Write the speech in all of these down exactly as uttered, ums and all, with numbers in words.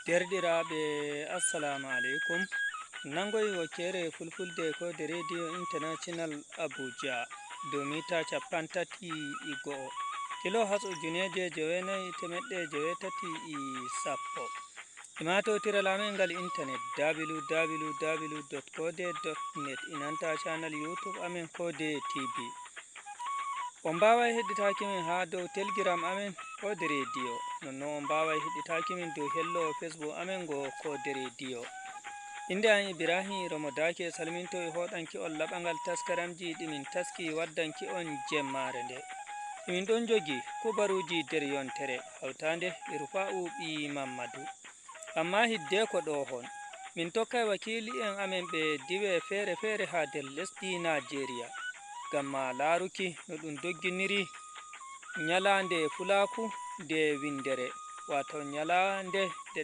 Derɗiraaɓe, assalamu aleykum. Nanngoy wokkeere Fulfulde ko de Radio International Abuja, dow mita capanɗe tati e go'o, kilo has ujuneeje joweenayi e teemeɗɗe joweetati e sappo. E maatotira laamen ngal intanet, www.kode.net, e nanta channel YouTube amen Kode T V. On mbaaway heɗitaaki min haa dow Telegram amen Kode Radio. Nonnon on mbaaway heɗitaaki min dow hello Facebook amen ngo Kode Radio. Innde am Ibrahim Romo Daake salminto e hoɗanki on laɓangal taskaramji ɗi min taski waddanki on jemmaare nde. Emin ɗon jogi kubaruuji nder yontere hawtaande e Rufa'u ɓii Mammadu. Ammaa hiddeko ɗo hon, min tokkay wakiili'en amen ɓe diwe feere-feere haa nder lesdi Naajeeriya, ngam ma laaruki no ɗum dogginiri nyalaande Fulaaku nde winndere, waato nyalaande nde,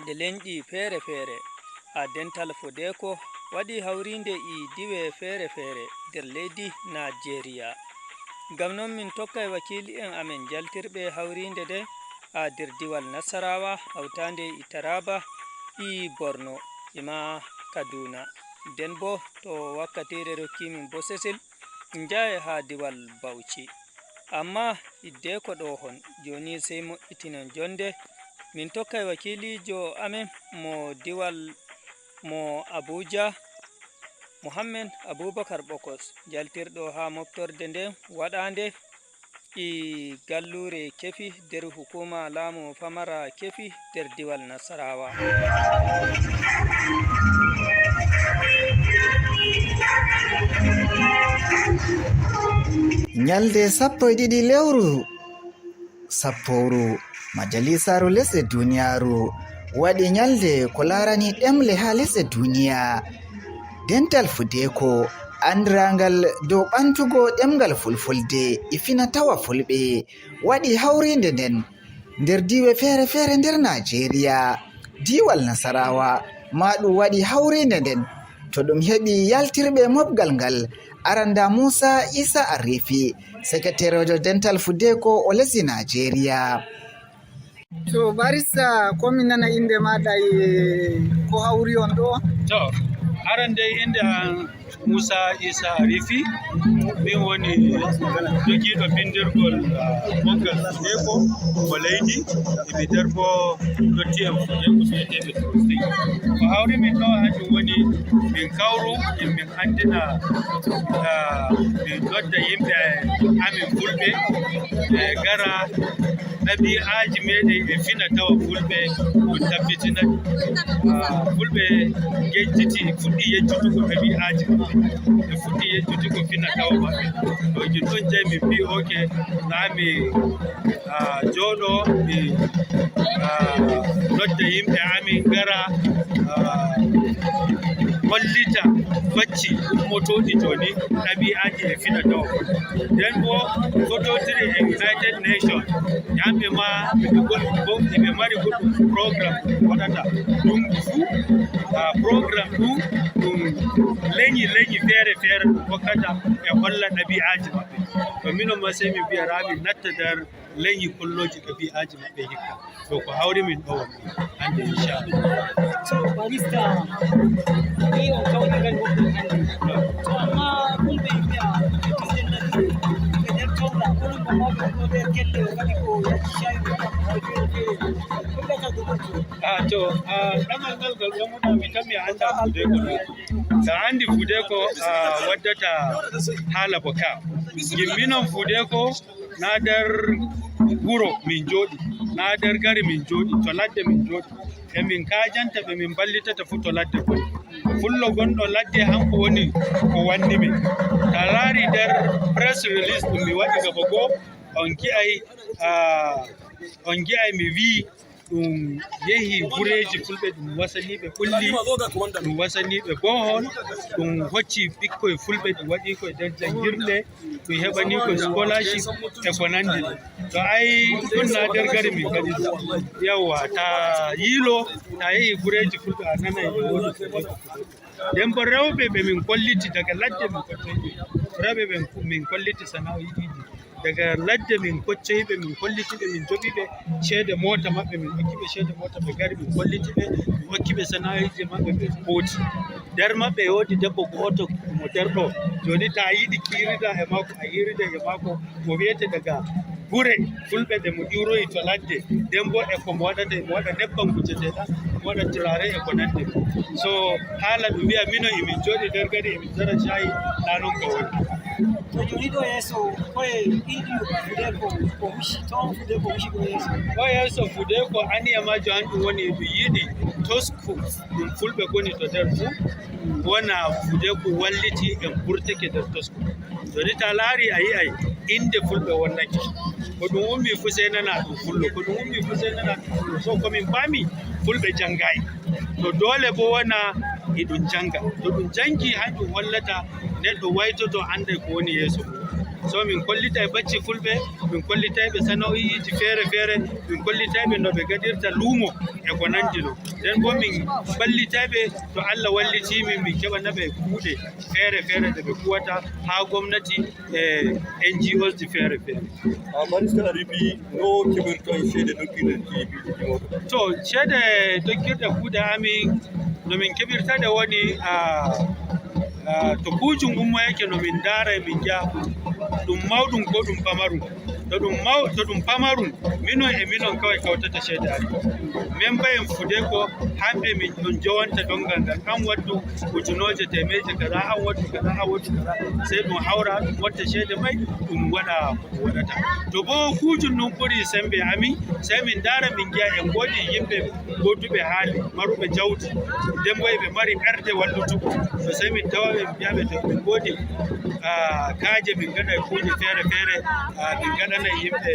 nde lenyɗi feere-feere. Haa dental Fodeko waɗi hawriinde e diwe feere-feere nder leydi Naajeeriya. Ngam non min tokkay wakiili'en amen jaltirɓe hawriinde nde haa nder diwal Nasarawa, hawtaande e Taraba, e Borno, e ma Kaduna. Nden boo to wakkatiire rokki min bosesel, min njahay haa diwal Bauchi. Ammaa hiddeko ɗo hon, jooni sey mo'itinon jonde, min tokkay wakiiliijo amen mo diwal, mo Abuja, Mohammed Abubakar Bokos, jaltirɗo haa moftorde nden waɗaande e galluure Kefi nder hukuuma laamu famara Kefi nder diwal Nasarawa. Nyalde sappo e ɗiɗi lewru sappowru, majalisaaru lesɗe duniyaaru waɗi nyalde ko laarani ɗemle haa lesɗe duniya. Dental Fudeko, anndirangal dow ɓantugo ɗemngal Fulfulde e fina tawa Fulɓe, waɗi hawriinde nden nder diiwe feere-feere nder Naajeeriya. Diiwal Nasarawa ma ɗum waɗi hawriinde nden, to ɗum heɓi yaltirɓe mobgal ngal, aranda Muusa Isa Arifi, seketereejo Dental Fudeko o lesdi Naajeeriya. To, barista, ko min nana innde maaɗa e ko hawri on ɗo? To, aran dey innde am Muusa Isa Arifi, min woni jogiiɗo binndirgol, ah, mobgal Fudeko mo leydi, e mi nder boo ndotti'en Fudeko biyeteeɓe Turusti. Ko hawri min ɗo hanjum woni min kawru, e min anndina, ah, min nodda yimɓe amin Fulɓe, ɓe ngara ɗabi'aaji meɗen e fina tawa Fulɓe ɗum tabbitinay. Ah, Fulɓe ngejjiti, fuɗɗi yejjitugo ɗabi'aaji maɓɓe. Ɓe fuɗɗi yejjitugo fina tawa maɓɓe. To, jin ɗon jey min mbii, ok, na mi, ah, jooɗo, mi, ah, nodda yimɓe amin ngara, ah, hollita bacci ummotooɗi jooni ɗabi'aaji e fina tawa. Nden boo fototiri e United Nations, kamɓe ma ɓe go-, go-, ɓe mari goɗɗum programme ɗum waɗata ndunngu fuu. Ah, programme ɗum, ɗum lenyi, lenyi feere feere ɗum hokkata e holla ɗabi'aaji maɓɓe. To minon ma sey min mbi'a raa min natta nder lenyi kollooji ɗabi'aaji maɓɓe hikka. To, ko hawri min ɗo wonni hannde, inchallah. To, barista, ni on kawri ngal wonɗon hannde. To, amma Fulɓe mbi'a, ɓe nder kawra, kono ko mawɓe on ɗo nder gelle, o waɗi ko yajji shayi, o waɗi ko feere feere. Ɗum ɗo ka goɗɗum. Ah, to, ah, ɗamal ngal ngal ɗon, mi tammi a anndaa Fudeko ɗo. Sa anndi Fudeko, ah, waddata haala ko ka. Gimminon Fudeko, naa nder wuro min njooɗi, naa nder gari min njooɗi, to ladde min njooɗi. E min kaajanta ɓe, min mballitata fuu to ladde goni. Fullo gonɗo ladde, hanko woni ko wanni min. To a laari nder press release ɗum mi waɗi gaba goo, on ngi'ay, ah, on ngi'ay mi wi'i ɗum yehi gureeji Fulɓe, ɗum wasanii ɓe ɓulli, ɗum wasanii ɓe bohol, ɗum hocci ɓikkoy Fulɓe, ɗum waɗii koy nder janngirle, ɗum heɓanii koy scholarship e ko nanndi ɗum. To ay ɗum naa nder gari min kadi. Yawwa, ta yiilo, ta yehi gureeji Fulɓe, a nanay e woodi ko waɗi. Nden bo rewɓe ɓe min kolliti daga ladde min kolliti. Rewɓe ɓe min kolliti sana'o'iiji. Daga ladde min koccoyi ɓe, min kolliti ɓe, min joɓi ɓe ceede moota maɓɓe, min okki ɓe ceede moota, ɓe ngari, min kolliti ɓe, min okki ɓe sana'o'iiji maɓɓe, ɓe pooti. Nder maɓɓe e woodi debbo gooto mo nder ɗo. Jooni, to a yiɗi kiirida e maako, a hiirida e maako, mo wiyete daga gure fulɓe ɗe mo iwroyi to ladde, nden boo e ko mo waɗata, mo waɗa nebbam gujeteeɗam, mo waɗa turaare e ko nanndi ɗum. So haala ɗum wi'a minon e min jooɗi nder gari e min njara caayi, naa non ka woni. To jooni ɗo yeeso, koye ɗiɗi fude ko, ko husi, toon fude ko husi ɗo yeeso. Ɗo yeeso fude ko aniya maajo han ɗum woni ɗum yiɗi tosku ɗum fulɓe ngoni to nder fuu, wona fude ko walliti en burtake nder tosku. Jooni, to a laari, a yi'ay innde fulɓe wonnake. Ko ɗum ummi fuu, sey nana ɗum fullo. Ko ɗum ummi fuu, sey nana ɗum fullo. So ko min paami, fulɓe janngaay. To doole boo wona e ɗum jannga. To ɗum janngi, hanjum hollata neɗɗo waytoto, annday ko woni yeeso mum. So min kollitay bacci fulɓe, min kollitay ɓe sana'o'iiji feere-feere, min kollitay ɓe no ɓe gaɗirta luumo e ko nanndi non. Nden boo min ballitay ɓe, to Allah wallitii min, min keɓana ɓe kuuɗe feere-feere ɗe ɓe kuwata haa gomnati e N G Os ji feere-feere. A barista Arifi, no keɓirton ceede nokkiiɗon T V ji mooɗon? To, ceede dokkirɗe kuuɗe amin, no min keɓirta ɗe woni, ah, ah, to kuujum ummoyake, no min ndaara, min ngi'a ɗum mawɗum ko ɗum pamarum. To ɗum maw-, to ɗum pamarum, minon e minon kaway kawtata ceede amin. Memba en fude ko hamɓe min ɗon jowanta donngal ngal. An waddu ujunooje teemeeje kaza, an waddu kaza, an waddu kaza. Sey ɗum hawra, ɗum watta ceede may, ɗum waɗa ko ɗum waɗata. To boo kuujum ɗum ɓuri semmbe amin, sey min ndaara, min ngi'a en ngoodi yimɓe gooduɓe haali, maruɓe jawdi, nden boo e ɓe mari ɓernde wallutugo. To sey min tawa ɓe, min mbi'a ɓe, to min ngoodi, ah, kaaje, min ngaɗa kuuje feere-feere, ah, min ngaɗana yimɓe,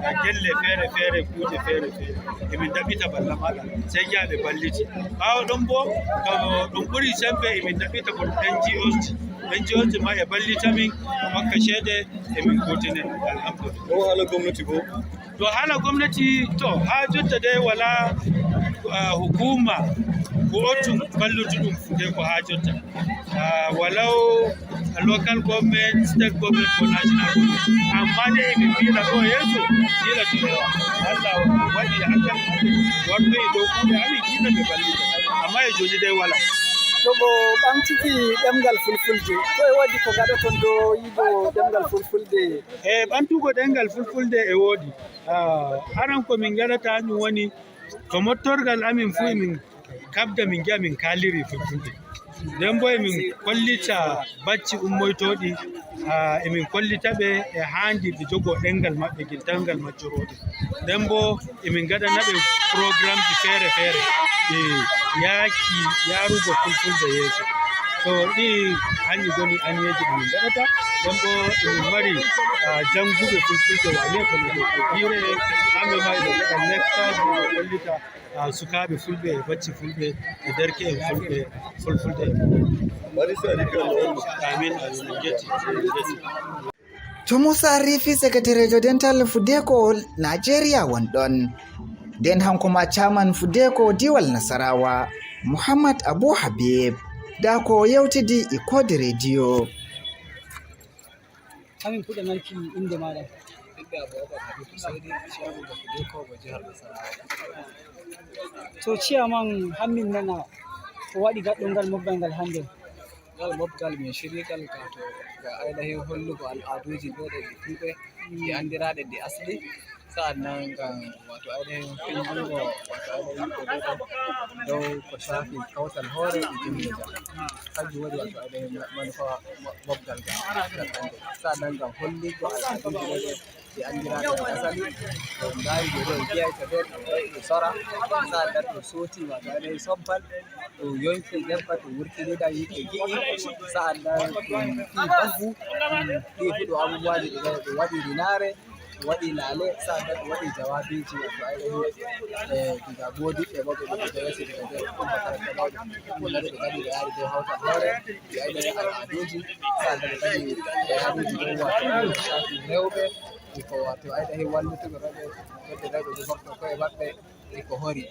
ah, gelle feere-feere, kuuje feere-feere. E min ɗaɓɓita balla maaɗa, sey ngi'a ɓe balliti. Ɓaawo ɗon boo, to ɗum ɓuri semmbe, e min ɗaɓɓita boo N G Os ji. N G Os ji ma e ballita min, hokka ceede, e min kuutinira. Alhamdulillah. Ɗo haala gomnati boo? To haala gomnati, to, haa jotta dey walaa, ah, hukuuma ko ottu ballutuɗum dey ko haa jotta. Ah, walaw local government, state government, ko national government. Amma dey emin miila ɗo yeeso, miila to Allah waɗi hankali maɓɓe wartoyi dow kuuɗe amin, kiina ɓe ballita. Amma e jooni dey walaa. To mo ɓamtiki ɗemngal Fulfulde, ko e woodi ko ngaɗoton dow yigo ɗemngal Fulfulde? E ɓamtugo ɗemngal Fulfulde e woodi. Ah, aran ko min ngaɗata ɗum woni, to mottorgal amin fuu emin kaɓda, min ngi'a min kaaliri Fulfulde. Nden boo emin kollita bacci ummoytooɗi, ah, emin kollita ɓe e haandi ɓe jogoo ɗemngal maɓɓe ngel tan ngal majjorooɓe. Nden boo emin ngaɗana ɓe programji feere-feere ɗi yaaki yaarugo Fulfulde yeeso. So ɗi hanji ngoni aniyeeji ɗi min ngaɗata. Nden boo emin mari, ah, jannguɓe Fulfulde wane kono ɗo ko diire en, kamɓe ma eɓe ngaɗa lecture, eɓe kollita, ah, sukaaɓe fulɓe e bacci fulɓe e derke'en fulɓe, Fulfulde. Amin, amin, min njetti, min njetti. To Musa Arifi, sakatereejo dental Fudeeko Najeriya won ɗon. Nden hanko ma chairman Fudeeko Diwal Nasarawa, Muhammad Abu Habib. Ndaa ko o yewtidi e Koode Rediyo. Amin puɗɗa nanki innde maaɗa. Innde Abubakar Habibu Seydi, chairman Fudeeko mo jihar Nasarawa. To chairman, hammin nana ko waɗi gaɗɗon ngal mobgal ngal hannde? Ngal mobgal min shiryi ngal ka to, ga ainihin hollugo al'aduuji meɗen ɗi fulɓe, ɗi anndiraaɗe ɗi asli. Sa'an nan ngam wato ainihin findingo wato ainihin yimɓe meɗen dow ko shaafi kawtal hoore e jimɗi jam. Kanjum woni wato ainihin manufa mo-, mobgal ngal, ngal hannde. Sa'an nan ngam hollingo al'aduuji meɗen ɗi anndiraaɗe ɗi asali, ɗum ndaawi ɗo ɗo jeyay to nder, ɗum waɗi ɗum sora. Sa'an nan ɗum sooti wato ainihin sobbal, ɗum yonki nden pat ɗum wurtiniɗam yimɓe ngi'i. Sa'an nan ɗum fii baggu, ɗum fii fu ɗum abubuwaaji ɗi ɗum waɗi rinaare, ɗum waɗi laale, sa'an nan ɗum waɗi jawaabiiji, wato ainihin, eh, diga moodiɓɓe mawɓe, ɓe diga yeeso, diga nder ɗum makaranta mawɗo. Ɗum nani ɓe ngari ɓe yaari dow hawtal hoore, ɓe ainihin al'aduuji, sa'an nan ɓe ngari ɓe yaari dow wato rewɓe, ko wato ainihin wallutuɓe rewɓe, rewɓe rewɓe ɓe gomɗo koye maɓɓe, e ko hori.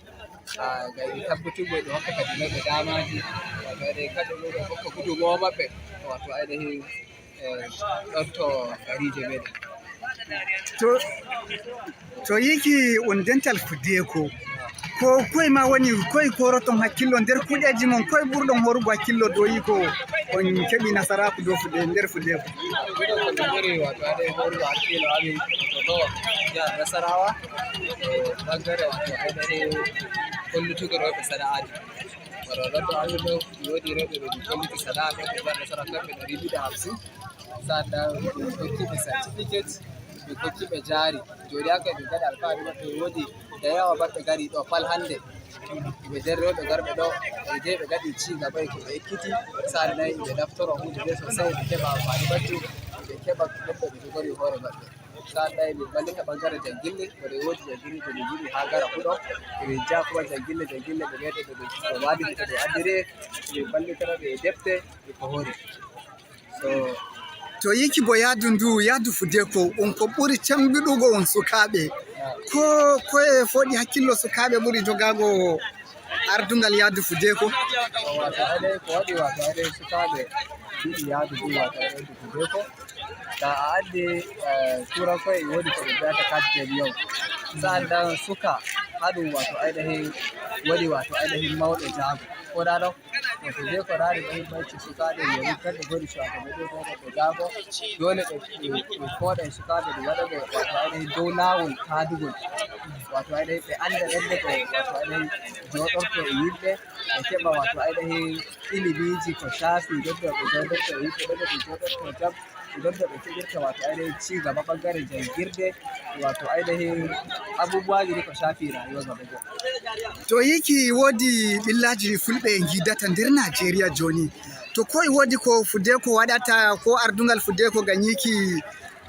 Ah, ngam e tabbutugo e ɗum hokka kadi rewɓe daamaaji, wato ainihin kamɓe ɗum ɓe hokka gudunmaawa maɓɓe, wato ainihin, eh, ɗon to gariije meɗen. To, to yiiki on dental Fudeeko, ko koye ma woni, koye koroton hakkillo nder kuuɗeeji mon, koye ɓurɗon horugo hakkillo dow yiiko on keɓi nasaraaku dow Fude-, nder Fudeeko? Miɗo ko ɓuri wato ade horugo hakkillo amin ko ɗo jihar Nasarawa, to ɓangare wato ade hollutugo rewɓe sana'aaji. Wano non ɗo amin ɗo, mi woodi rewɓe ɓe mi holliti sana'a ɗo, ɓe mbaɗa nasara kamɓe ɗari ɗiɗi e hamsin. Sannan ɓe kokki ɓe certificate, ɓe kokki ɓe jaari. Jooni hannde min ngaɗa alfahari maɓɓe, woodi da yawa maɓɓe ngari ɗo fal hannde. Ɓe nder rewɓe garɓe ɗo, ɓe jeyi ɓe ngaɗi ci gaba e ko ɓe ekkiti. Sannan ɓe naftoro huunde nde sosai, ɓe keɓa amfani majjum, ɓe keɓa goɗɗo ɓe jogori hoore maɓɓe. Sannan min mballita ɓangare janngille, ko ɗe woodi janngille ko min njiɗi haa ngara fuɗo. Min njaha kuma janngille, janngille ɓe meeɗa ɓe, ɓe waɗi ko ɓe anndiri, min mballitana ɓe e defte, e ko hoore. So, to yiiki bo yaadu ndu, yaadu Fudeeko, on ko ɓuri cembiɗugo on sukaaɓe. Ko, koye fooɗi hakkillo sukaaɓe ɓuri jogaago ardungal yaadu Fudeeko? Wato ade ko waɗi wato ade sukaaɓe yiɗi yaadu ndu wato ade Fudeeko. Da a anndi, eh, turanko'en woodi ko ɓe mbiyata quatre millions. Sa'an nan suka haɗum wato ainihin woni wato ainihin mawɗo jaago. Ko ɗa ɗo? Wato be ko raari muhimmanci sukaaɓe, yo min tan ɓe ngoni sukaaɓe ɓe ɗo ɓe jaago. Dole ɓe, ɓe, ɓe fooɗa e sukaaɓe, ɓe waɗa ɓe wato ainihin dow laawol taadugol. Wato ainihin ɓe annda ɓen ko wato ainihin jooɗorto e yimɓe, ɓe keɓa wato ainihin ilimiiji ko shaafi ɗon ɗo ɓe jooɗorto e yimɓe, ɗon ɗo ɓe jooɗorto jam, ɗon ɗo ɓe keɓirta wato ainihin ci gaba ɓangare janngirde, wato ainihin abubuwaaji ɗi ko shaafi rayuwa gaba goo. To yiiki woodi ɓillaaji fulɓe ngiidata nder Najeriya jooni. To koye woodi ko Fudeeko waɗata, ko ardungal Fudeeko ngam yiiki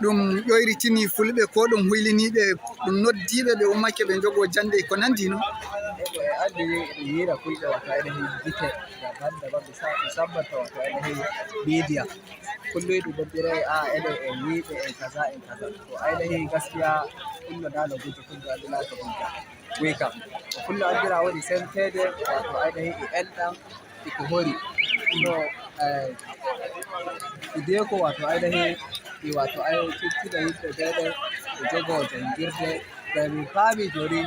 ɗum ƴoyritini fulɓe, ko ɗum huylini ɓe, ɗum noddi ɓe, ɓe ummake ɓe njogo jannde e ko nanndi non? E ko e anndi ɗum yiira fulɓe wato ainihin gite, ngam hannde maɓɓe sa-, ɓe sabbata wato ainihin miidiya. Kullum ɗum noddiray, a, enen en yiiɓe, en kaza, en kaza. To ainihin gaskiya, kullo nano gujjo, kullo anndinaka gujjo. Wi kam, ko kullo anndira woni semteede, wato ainihin e enɗam, e ko hori. No, eh, Fudeeko wato ainihin, e wato ainihin tuttuɗo yimɓe ɓe ɗo, e jogo janngirde. Ngam min paami jooni,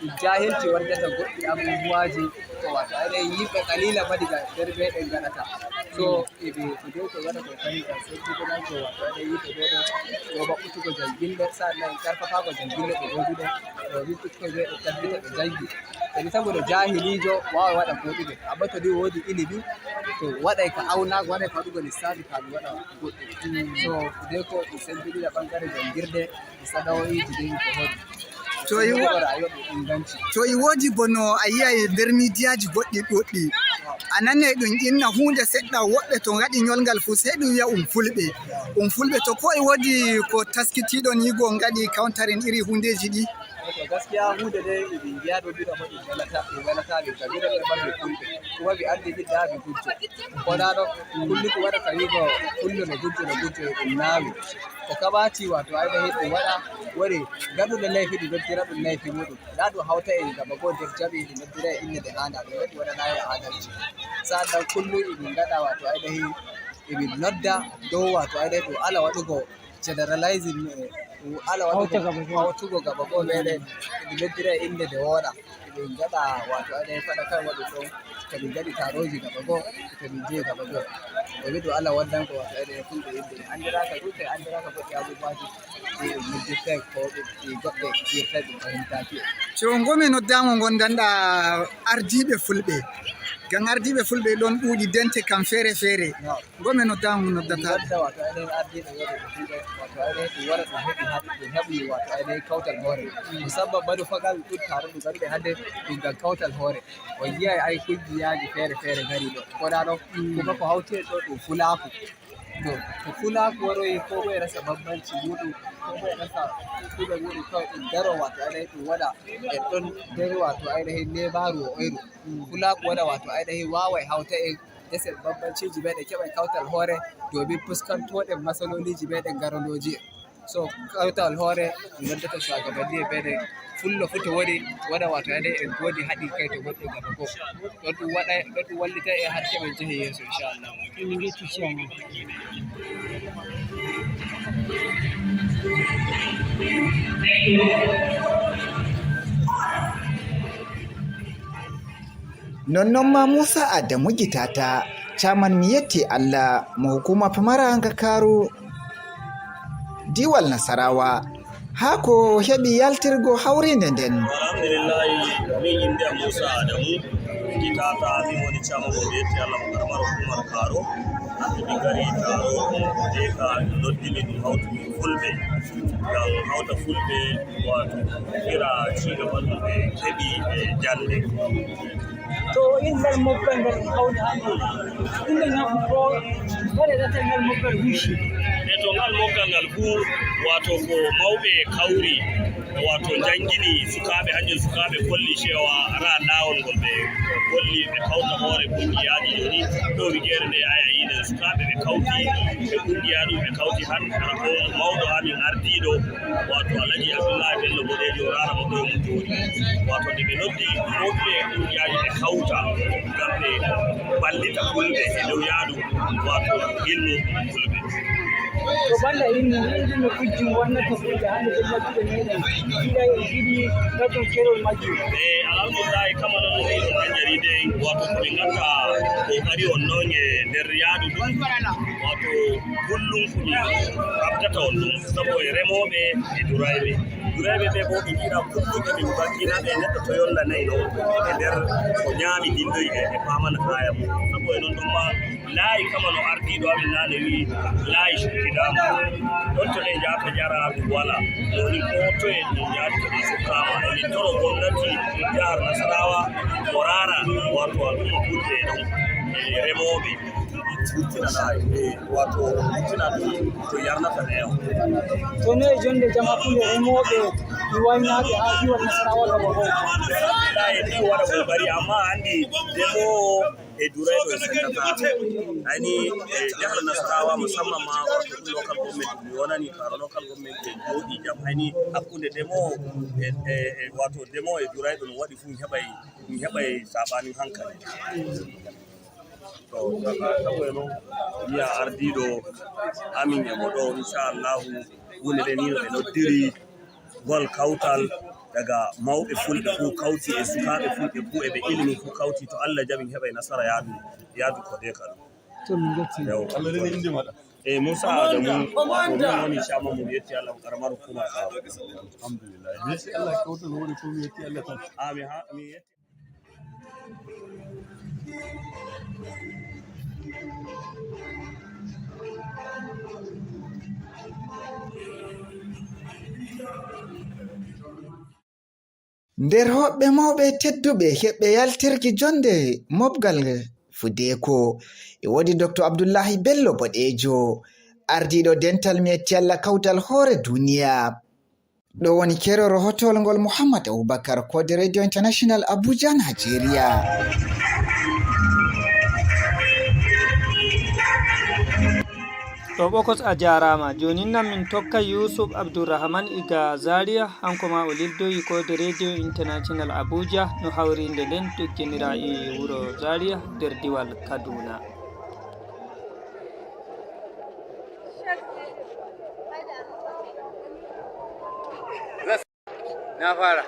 ɗum jaahilci waddata goɗɗi abubuwaaji, ko wato ainihin yimɓe qaliila mbaɗi ga nder meɗen ngaɗata. So, e ɓe Fudeeko waɗa ko fayi ngam senndinango wato ainihin yimɓe ɓe ɗo, ɗo maɓɓutugo janngille, sa'an nan karfafaago janngille ɓe ngooduɗe, ɗo min ɓikkoy meɗen tabbita ɓe njanngi. Kadi saboda jaahiliijo waaway waɗa gooduɗe, ammaa to ni woodi ilimi, to waɗay ka awnaago, waɗay ka waɗugo lissaafi kafin waɗa goɗɗum. So, Fudeeko ɗum semmbinira ɓangare janngirde, e sana'o'iiji ɗin ko hori. To i wo-, Ɗum waɗa rayuwa ɗum inganci. To i woodi bono a yi'ay nder miidiyaaji goɗɗi ɗuuɗɗi. A nanay ɗum inna huunde seɗɗa, woɓɓe to ngaɗi ñolngal fuu, sey ɗum wi'a um fulɓe. Um fulɓe. To ko e woodi ko taskitiiɗon yi'ugo on ngaɗi countering iri huundeeji ɗi? To gaskiya huunde nde e min ngi'a ɗum mbiɗa mo ɗum welata, ɗum welata min kam. Mbiɗa ɓe mbaɗi fulɓe. Kuma mi anndi min ɗa mi gujjo. Ko na ɗo, kullum ko waɗata wi'ugo fullo no gujjo, no gujjo, e ɗum naawi. Ko kamati wato ainihin ɗum waɗa, woni gaɗuɗo laifi ɗum noddira ɗum laifi muɗum. Na ɗum hawta e gaba goo nder jami ɗum noddira e innde nde haanaa, ɗum waɗi waɗanaayi e adalci. Sa'an nan kullum e min ngaɗa wato ainihin e min nodda dow wato ainihin ɗum ala waɗugo generalizing, eh, ɗum ala waɗugo hawtugo gaba goo meɗen, e min noddira e innde nde wooɗa. E min ngaɗa wato ainihin faɗa kan waɗi ɗon, to min ngaɗi taarooji gaba goo, to min jeyi gaba goo. Domin ɗum ala waddango wato ainihin fulɓe yimɓe. Anndiraaka ɗuuɗɗe, anndiraaka goɗɗi abubuwaaji, ɗi ɗum noddirtay ko ɗum, ɗi goɗɗe fiyirtay ɗum fahimtaaki en. To ngoo mi noddaama ngondanɗaa ardiiɓe fulɓe. Ngam ardiiɓe fulɓe ɗon ɗuuɗi dente kam feere-feere. Ngoo mi noddaama noddataa. Nodda wato ainihin ardiiɓe wooɓe ɓe fulɓe, wato ainihin ɗum wara ɗum heɓi ha-, ɗum heɓi wato ainihin kawtal hoore. Musamman manufaagal ɗum taaro ɗum gaɗuɗe hannde ɗum ngam kawtal hoore. On yi'ay ay kunjiyaaji feere-feere ngari ɗo. Ko na ɗon? Kuma ko hawti en ɗo ɗum fulaaku. To, to fulaaku waroyi, ko moye resa bambanci muɗum, ko moye resa kuuɗe muɗum, kawai ɗum daro wato ainihin ɗum waɗa. En ɗon nder wato ainihin neebaaru o oyru. Fulaaku waɗa wato ainihin waaway hawta en, resen bambanciiji meɗen, keɓen kawtal hoore domin fuskantoɗen masaloliji meɗen garanooji en. So, kawtal hoore, mi noddata shuwagabanni e meɗen, fullo fuu to woni, waɗa wato ainihin en ngoodi haɗin kai to goɗɗo gaba goo. Ɗon ɗum waɗa, ɗon ɗum wallita en har keɓen jehe yeeso, inchallah. Min njetti chairman. Non non ma Muusa Adamu Gitata, caman mi yetti Allah mo hukuma pamara nga Kaaru, diiwal Nasarawa, haa ko heɓi yaltirgo hawriinde nden. Alhamdulillahi, min innde am Muusa Adamu Gitata, min woni caman mo mi yetti Allah mo karamar hukumar Kaaru. Hannde min ngari Kaaru, de ka noddi min ɗum hawtu min fulɓe, ngam hawta fulɓe, wato, fira ci gaba ɗum ɓe keɓi e jannde. To inngal mobgal ngal ɗum hawri hannde, inngal ngal ko ko waɗe ɗatal ngal mobgal huusi. E to ngal mobgal ngal fuu, wato, ko mawɓe kawri, wato, njanngini sukaaɓe, hannjum sukaaɓe kolli cewa raa laawol ngol ɓe kolli ɓe kawta hoore kungiyaaji jooni. Ɗo wigeere nde aya yiide sukaaɓe ɓe kawti ɓe kungiya ɗum ɓe kawti han hara ko mawɗo amin ardiiɗo wato Alhaji Abdullahi Bello Boɗeejo rara mo ɗo mo jooɗi. Wato nde ɓe noddi mawɓe kungiyaaji ɓe kawta ngam ɓe ballita fulɓe e dow yaadu wato ilmu fulɓe. To banda ilmu, ilmu kujjum wannata fulɓe hannde ɓe majjuɓe meɗen. Jiɗa en jiɗi gaddon kerol majjum. E alhamdulillahi, kama non no wiɗo manjari de wato ko min gatta kokari on non e nder yaadu ɗum. Wato kullum ko min ɓaɓtata on ɗum, sabu e remooɓe e durayɓe. Durayɓe ɓe bo ɓe jiɗa kullum ɓe min baggina ɓe neɗɗo to yolla nayi ɗo e nder ko ñaami dilloyi ɓe ɓe paamana kaya mum. Sabu e non ɗum ma laayi kama no ardiiɗo amin naane wi'i laayi cukkidaama. Ɗon to ɗen njaata jara ɗum wala. Woni ko toye ɗum njaati to ɗum sukkaama. Emin toro gomnati jahar Nasarawa o raara wato al'umma fulɓe e ɗon e remooɓe. Wurtina laayi e wato wurtina ɗum to yarnata neewo. To noye jonde jam hakkunde remooɓe e waynaaɓe haa diiwal Nasarawa gaba ɗo? Laayi ɗi waɗa kokari amma anndi demoowo e durayɗo e sendata. Ayni e jahal Nasarawa musamman ma wato ɗum local government mi wonani karo local government e jooɗi jam ayni hakkunde demoowo e, e, e wato demoowo e durayɗo no waɗi fuu mi heɓay mi heɓay saɓanin hankali. To saka sabu e non wiya ardiiɗo amin e mo ɗo inchallahu hunde nde ni no ɓe noddiri ngol kawtal daga mawɓe fulɓe fuu kawti e sukaaɓe fulɓe fuu e ɓe ilimi fuu kawti to Allah jaɓi mi heɓay nasara yaadu yaadu ko de kala. To min njetti. Yaw. Allah reni inde maɗa. E Moussa Adamu ko min woni cama mo mi yetti Allah ko karamar hukuma ka. Alhamdulillah mi yetti Allah kawtal woni ko mi yetti Allah tan. Amin ha mi yetti. Nder hoɓɓe mawɓe tedduɓe heɓɓe yaltirki jonde mobgal fudeeko e woodi Doktor Abdullahi Bello Boɗeejo, ardiiɗo dental mi yetti Allah kawtal hoore duniya. Ɗo woni keerol hotowol ngol Muhammad Abubakar Kode Radio International Abuja, Nigeria. To Ɓokos a jaaraama. Joonin nan min tokka Yuusuf Abdurrahman iga Zaria, hanko maa o lildoyi Kode Radio International Abuja no hawriinde nden dogginira e wuro Zaria nder diwal Kaduna. Na fara.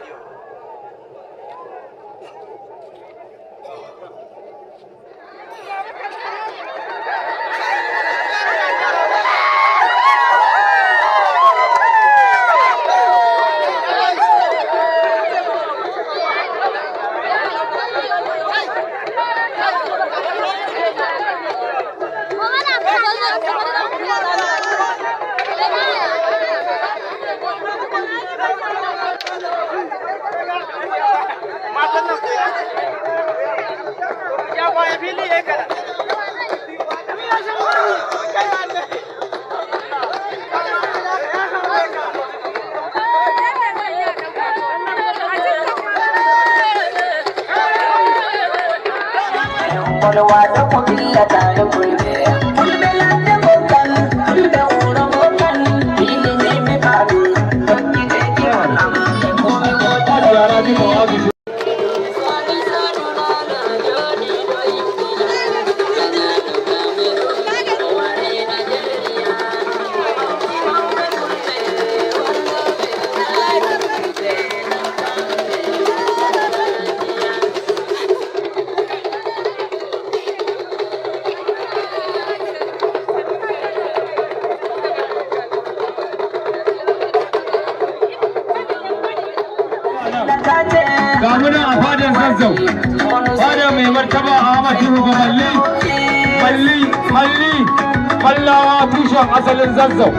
Ga mu nan a fadan Zazzau, fadan mai martaba Ahmad Tinubu Malli, Malli, Malli, Mallawa tushen asalin Zazzau.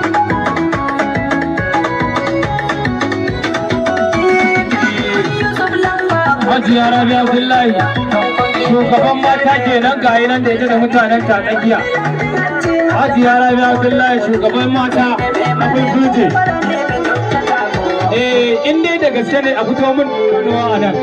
Hajiya Rabi Abdullahi, shugaban mata kenan, ga yi nan da ita da mutanen ta tsakiya. Hajiya Rabi Abdullahi, shugaban mata a Fulfulde. Eh, in dai da gaske ne, a fito mun da hannuwa a nan.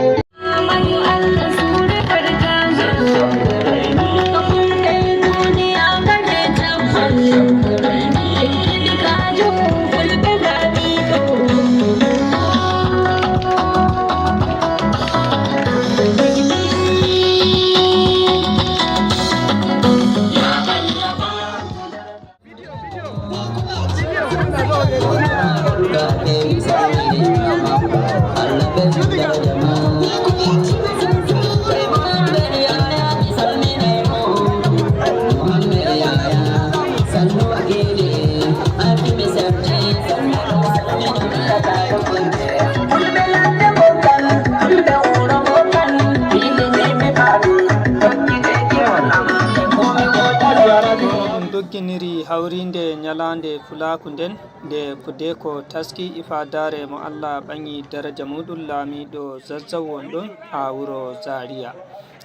Ɗum dogginiri hawriinde ñalaande Fulaaku nden, nde Fudeeko taski ifaadaare mo Allah ɓaŋi daraja muuɗum, laamiiɗo Zazzaw won ɗon haa wuro Zaariya.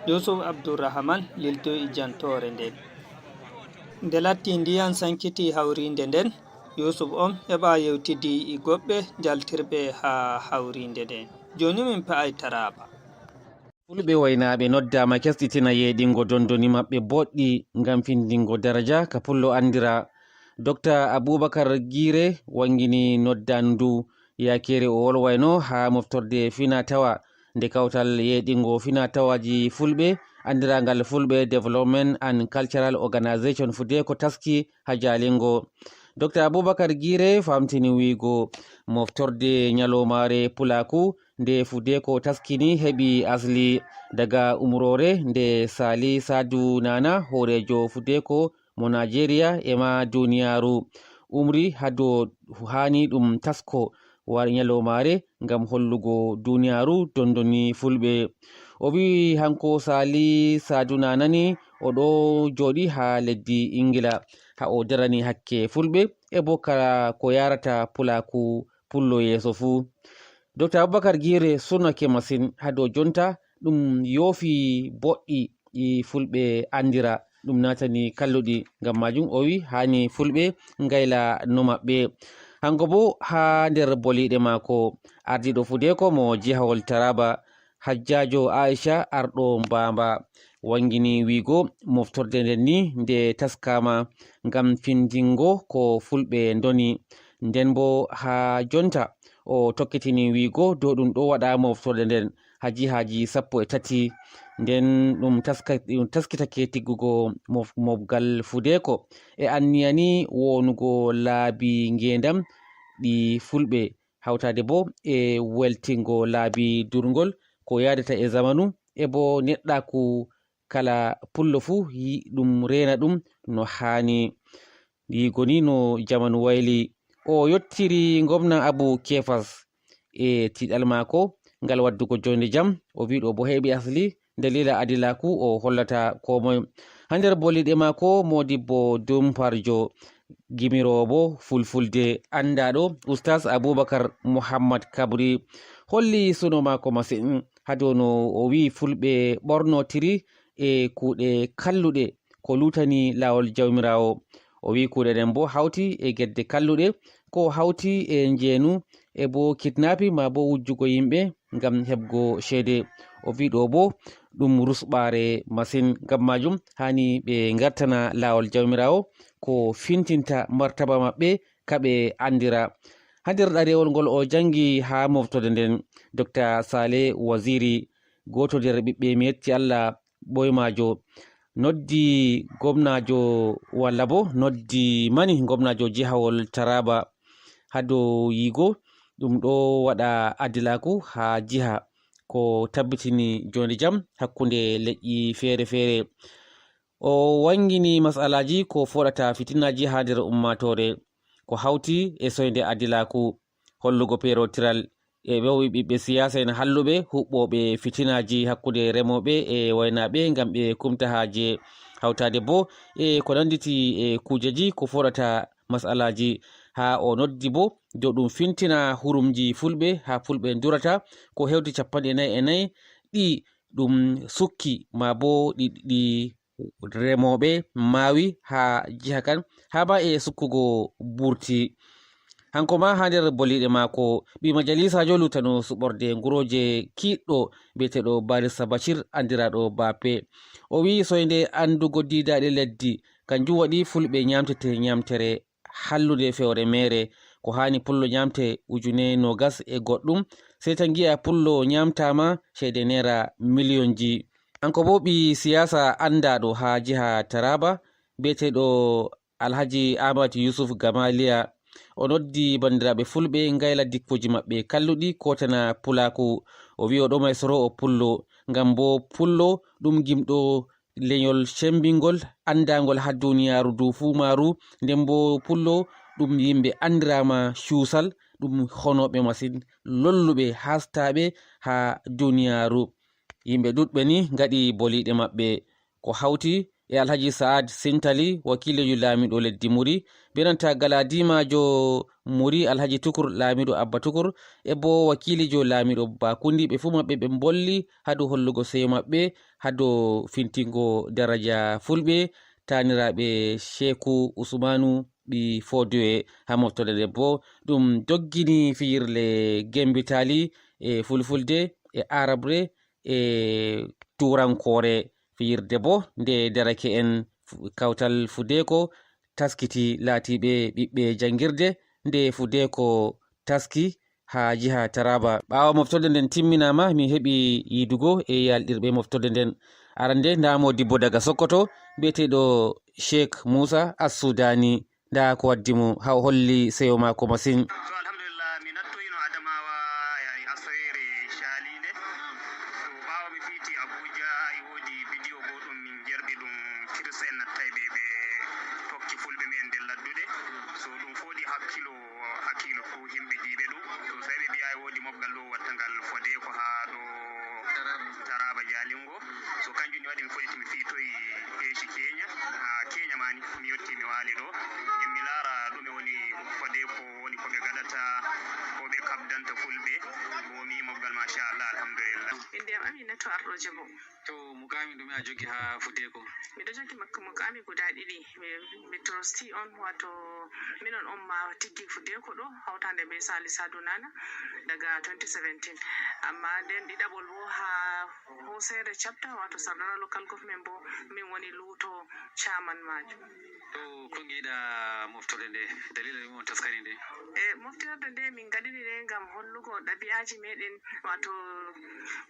Yuusuf Abdurrahaman lildoyi jantoore nden. Nde latti ndiyan sankiti hawriinde nden, Yuusuf on heɓa yewtidi e goɗɓe jaltirɓe haa hawriinde nden. Jooni min pe'ay Taraaba. Fulɓe waynaaɓe noddaama kesɗitina yeeɗingo dondoni maɓɓe boɗɗi ngam findingo daraja ka pullo anndira. Dokta Abubakar Giire wangini noddaandu ndu yaakeere o wolwayno haa moftorde fina tawa nde kawtal yeeɗingo fina tawaaji Fulɓe anndiraangal Fulɓe Development and Cultural Organization Fudeeko taski haa jaalingo. Dokta Abubakar Giire famtini wiigo moftorde ñaloomaare Pulaaku nde Fudeeko taskini heɓi asli daga umroore nde Sali Sadu Nana, hooreejo Fudeeko mo Najeriya e ma duniyaaru, umri haa dow haani ɗum tasko war ñaloomaare ngam hollugo duniyaaru dondoni Fulɓe. O wi'i hanko Sali Sadu Nana ni o ɗo jooɗi haa leddi Ingila, haa o darani hakke Fulɓe e bo kala ko yarata Pulaaku pullo yeeso fuu. Dokta Abubakar Giire surnake masin haa dow jonta ɗum yoofi boɗɗi ɗi Fulɓe anndira, ɗum naatani kalluɗi. Ngam maajum o wi haani Fulɓe ngayla no maɓɓe. Hanko bo haa nder boliiɗe maako, ardiiɗo Fudeeko mo jihawol Taraaba, Hajjaajo Aisha Arɗo Mbaamba, wangini wiigo moftorde nden ni nde taskaama ngam findingo ko Fulɓe ndoni. Nden bo haa jonta o tokkitini wiigo dow ɗum ɗo waɗa moftorde nden haa jihaaji sappo e tati. Nden ɗum taska-, ɗum taskitake tiggugo mof-, mofgal Fudeeko e anniya ni woonugo laabi ngeendam ɗi Fulɓe, hawtaade bo e weltingo laabi durngol ko yaadata e zamanu e bo neɗɗaaku kala pullo fuu yi-, ɗum reena ɗum no haani. Yigo ni no jamanu wayli. O yottiri ngomna Abu Kefas e tiiɗal maako ngal waddugo joonde jam. O wi ɗo bo heɓi asli dalila adilaaku o hollata koo moy. Haa nder boliiɗe maako, Moodibbo Dumparjo, gimiroowo bo Fulfulde, anndaaɗo Ustaas Abubakar Muhammad Kabri, holli suno maako masin haa dow no o wi'i Fulɓe ɓornotiri e kuuɗe kalluɗe ko luutani laawol Jawmiraawo. O wi'i kuuɗe ɗen boo hawti e gedde kalluɗe, ko hawti e njeenu e boo kidnapping maa boo wujjugo yimɓe ngam heɓgo ceede. O wi'i ɗo boo ɗum rusɓaare masin. Ngam maajum, haani ɓe ngartana laawol Jawmiraawo ko fintinta martaba maɓɓe ka ɓe anndira. Haa nder ɗareewol ngol o janngi haa moftorde nden, Dokta Sale Waziri, gooto nder ɓiɓɓe mi yetti Allah ɓoymaajo, noddi gomnaajo, walla boo noddi mani gomnaajo jihawol Taraaba haa dow yigo ɗum ɗo waɗa adilaaku haa jiha, ko tabbitini joonde jam hakkunde leƴƴi feere-feere. O wangini masalaaji ko fooɗata fitinaaji haa nder ummaatoore, ko hawti e soynde adilaaku, hollugo peerotiral, E ɓe ɓiɓɓe siyaasa en halluɓe, huɓɓooɓe fitinaaji hakkunde remooɓe e waynaaɓe ngam ɓe kumta haaje, hawtaade boo e ko nannditi e kuujeji ko foɗata masalaaji, haa o noddi boo dow ɗum fintina hurumji fulɓe, haa fulɓe ndurata ko heewti cappanɗe nayi e nayi ɗi ɗum sukki, maa boo ɗi, ɗi remooɓe maawi haa jiha kan, haa ma e sukkugo burti. Hanko ma haa nder boliiɗe maako, ɓii majalisaajo lutano suɓorde ngurooje kiiɗɗo biyeteeɗo Barista Bashir, anndiraaɗo Bape. O wiyi soynde anndugo diidaaɗe leddi, kanjum waɗi fulɓe nyaamtete nyaamtere hallunde fewre meere. Ko haani pullo nyaamte ujune noogas e goɗɗum, sey tan ngi'a pullo nyaamtaama ceede neera miliyonji. Kanko boo ɓii siyaasa anndaaɗo haa jiha Taraba, biyeteeɗo Alhaji Ahmad Yusuf Gamaliya. O noddi banndiraaɓe fulɓe ngayla dikkoji maɓɓe kalluɗi kootana pulaaku. O wi'i o ɗomay soro o pullo, ngam boo pullo ɗum gimɗo lenyol cembingol, anndaangol haa duniyaaru ndu fuu maaru. Nden boo pullo ɗum yimɓe anndiraama cuusal, ɗum honooɓe masin, lolluɓe, haastaaɓe haa duniyaaru. Yimɓe ɗuɗɓe ni ngaɗi boliiɗe maɓɓe, ko hawti e Alhaji Sa'ad Sintali, wakiilijo laamiiɗo leddi Muri, bee nanta Galadimaajo Muri, Alhaji Tukur, laamiiɗo Abba Tukur, e boo wakiilijo laamiiɗo Bakundi. Ɓe fuu maɓɓe ɓe mbolli haa dow hollugo seyo maɓɓe haa dow fintingo daraja fulɓe, taaniraaɓe Sheeku Usmaanu ɓii Fooduwe. Haa moftorde nden boo, ɗum doggini fiyirle Gembitali e Fulfulde e Aarabre e Tuurankoore. Fiyirde boo nde dereke'en fu-, kawtal Fudeeko taskiti laatiiɓe ɓiɓɓe janngirde nde Fudeeko taski haa jiha Taraba. Ɓaawo moftorde nden timminaama, min heɓi yiidugo e yalɗirɓe moftorde nden. Arande, ndaa moodibbo daga Sokoto, biyeteeɗo Sheikh Musa As-Sudani. Ndaa ko waddi mo, haa o holli seyo maako masin. To, alhamdulillah, mi nattoyino Adamawa, yani, asaweere caaliinde. To, ɓaawo mi fiiti Abuja, e woodi bidiyo goo ɗum min jerɓi ɗum, Kirista en nattay ɓe, ɓe tokki fulɓe men nder ladduɗe. So ɗum fooɗi hakkilo, hakkilo fuu yimɓe jiiɓe ɗum. To, sai ɓe mbi'a e woodi mobgal ɗo wattangal Fodeko haa ɗo Taraba Jalingo. So kanjum ni waɗi mi foɗiti mi fiitoyi Eshi Kenya. Haa Kenya ma ni mi yotti mi waali ɗo. Ngam mi laara ɗume woni Fodeko, woni ko ɓe gaɗata, ko ɓe kabdanta fulɓe. Bo mi yi mobgal, machallah, alhamdulillah. Innde am Aminatu Arɗo Jabo. To, mukaami ɗume a jogi haa Fodeko? Miɗo jogi mak-, mukaami guda ɗiɗi. Mi, mi trustee on, wato minon on ma tiggi Fodeko ɗo, hawtande be Salisu Sadu Nana daga twenty seventeen. Amma nden ɗiɗaɓol bo haa Hosere chapter, wato Sardara local government bo, min woni luuto chairman majum. To, ko ngiɗa moftorde nde? Dalila ɗum on taskani nde? E, moftorde nde min ngaɗiri nde ngam hollugo ɗabi'aji meɗen, wato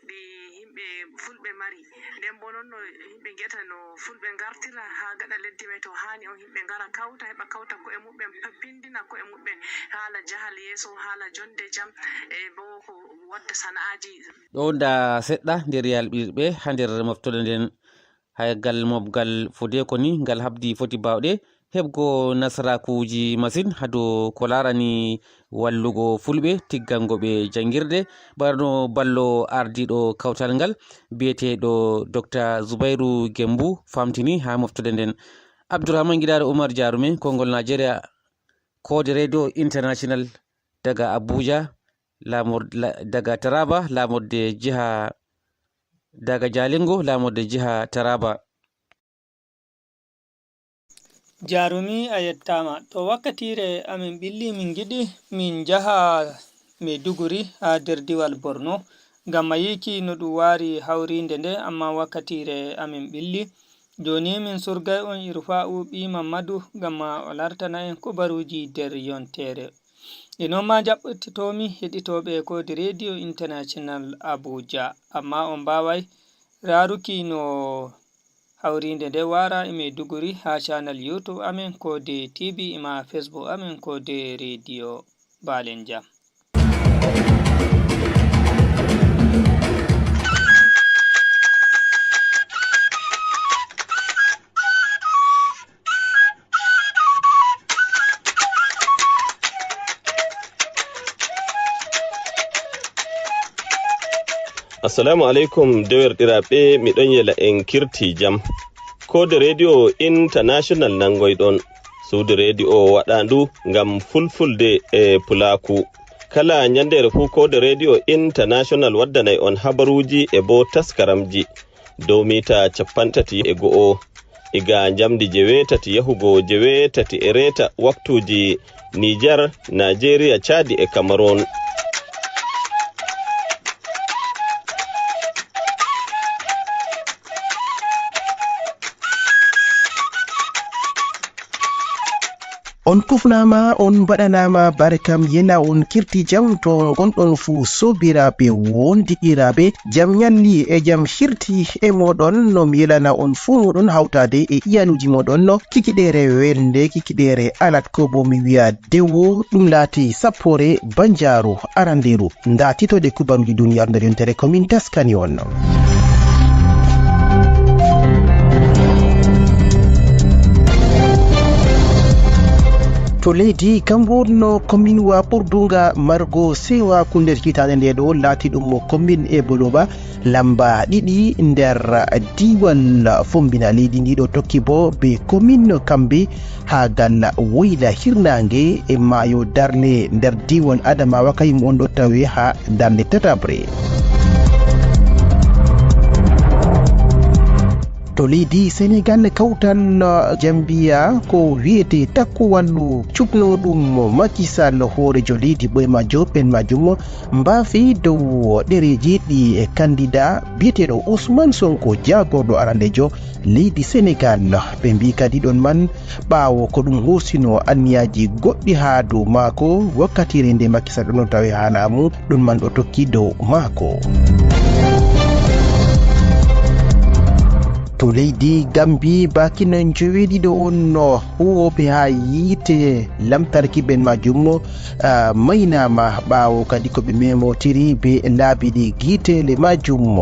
ɗi yimɓe fulɓe mari. Nden bo non no yimɓe ngi'ata no fulɓe ngartira haa gaɗa leddi mai, to haani on yimɓe ngara kawta, heɓa kawta ko'e muɓɓen, pa-, pindina ko'e muɓɓen haala jahal yeeso, haala jonde jam, e bo ko wadda sana'aaji. Ɗo nda seɗɗa nder yalɓirɓe haa nder moftorde nden. Haygal mobgal Fodeko ni ngal habdi foti baawɗe heɓgo nasaraakuuji masin haa dow ko laarani wallugo fulɓe, tiggango ɓe janngirde, bana no ballo ardiiɗo kawtal ngal biyeteeɗo Dokta Zubairu Gembu famtini haa moftorde nden. Abdourahmane Giɗaaɗo Umar Jarume, Konngol Najeriya, Koode Radio International daga Abuja, laamor-, la-, daga Taraba, laamorde jiha, daga Jalingo, laamorde jiha Taraba. Jarumi, a yettaama. To wakkatiire amin ɓilli, min ngiɗi min njaha Maiduguri haa nder diwal Borno, ngam a yiiki no ɗum waari hawriinde nde, amma wakkatiire amin ɓilli. Jooni min surgay on Irfa'u ɓii Mammadu, ngam ma o lartana en kubaruuji nder yonteere. E non ma njaɓɓitotoomi heɗitooɓe Koode Radio International Abuja, amma on mbaaway raaruki no hawriinde nde waara e Maiduguri haa channel YouTube amin, Koode T V, e ma Facebook amin, Koode Radio. Baalen jam. Assalamu aleykum, dewerɗiraaɓe, miɗon yela en kirti jam. Koode Rediyo International nangoyɗon. Suudu rediyo waɗaandu ngam fulfulde e pulaaku. Kala ñanndeere fuu, Koode Rediyo International waddanay on habaruuji e boo taskaramji dow miita cappanɗe tati e go'o. Iga njamndi jeweetati yahugo jeweetati e reeta waktuuji Nijar, Naajeeriya, Caadi e Kamaruun. On kufnaama, on mbaɗanaama barkam, yena on kirti jam to ngonɗon fuu, soobiraaɓe wondiɗiraaɓe. Jam ñalli e jam hirti e mooɗon, no mi yelana on fuu mooɗon hawtaade e iyaluuji mooɗon no kikiɗeere welnde, kikiɗeere alat ko bo mi wi'a dewo, ɗum laati sappoore banjaaru arandeeru. Ndaa titooɗe kubaruuji duniyaaru nder yontere ko min taskani on. To leydi Cameroun, no komin wa ɓurdunga margo sewa ko nder hitaande nde ɗo laati ɗum mo komin e Boloba lamba ɗiɗi nder diiwal fombina leydi ndi ɗo tokki bo be komin kambe haa gal woyla hirnaange e maayo darle nder diiwal Adamawa kayum on ɗo tawe haa darle tataɓre. To leydi Senegal, kawtal jambiya ko wiyete takko wallu cukno ɗum Macky Sall hoorejo leydi boye majjo pen majjum mbaafi dow ɗereeji ɗi e kandida biyeteeɗo Ousmane Sonko jaagorɗo arandejo leydi Senegal. Ɓe mbii kadi ɗon man ɓaawo ko ɗum hoosino anniyaaji goɗɗi haa dow maako wakkatiire nde Macky Sall ɗon tawi haa laamu ɗum man ɗo tokki dow maako. To leydi Gambi, baakino joweeɗiɗo on no huwooɓe haa yiite lamtarki ɓen majjum, ah, maynaama ɓaawo kadi ko ɓe memotiri be laabi ɗi giiteele majjum.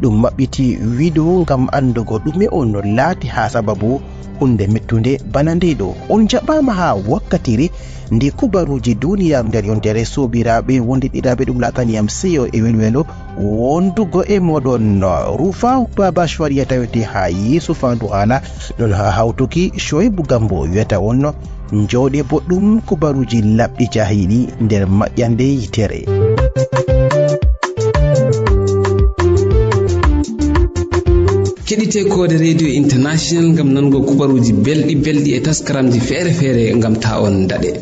Ɗum maɓɓiti wido ngam anndugo ɗume on no laati haa sababu hunde mettunde bana nde ɗo. On jaɓaama haa wakkatire nde kubaruuji duniyaaru nder yontere, soobiraaɓe wondiɗiraaɓe, ɗum laataniyam seyo e welwelo wondugo e moɗon. Rufa Baba Shwariya tawete haa yeeso faandu haala ɗon haa hawtuki Shoaibu Gambo wiyata on njooɗe boɗɗum kubaruuji laɓɗi jahiiɗi nder maƴƴande yitere. Keɗite Koode Radio International ngam nango kubaruuji belɗi belɗi e taskaramji feere feere ngam ta on daɗe.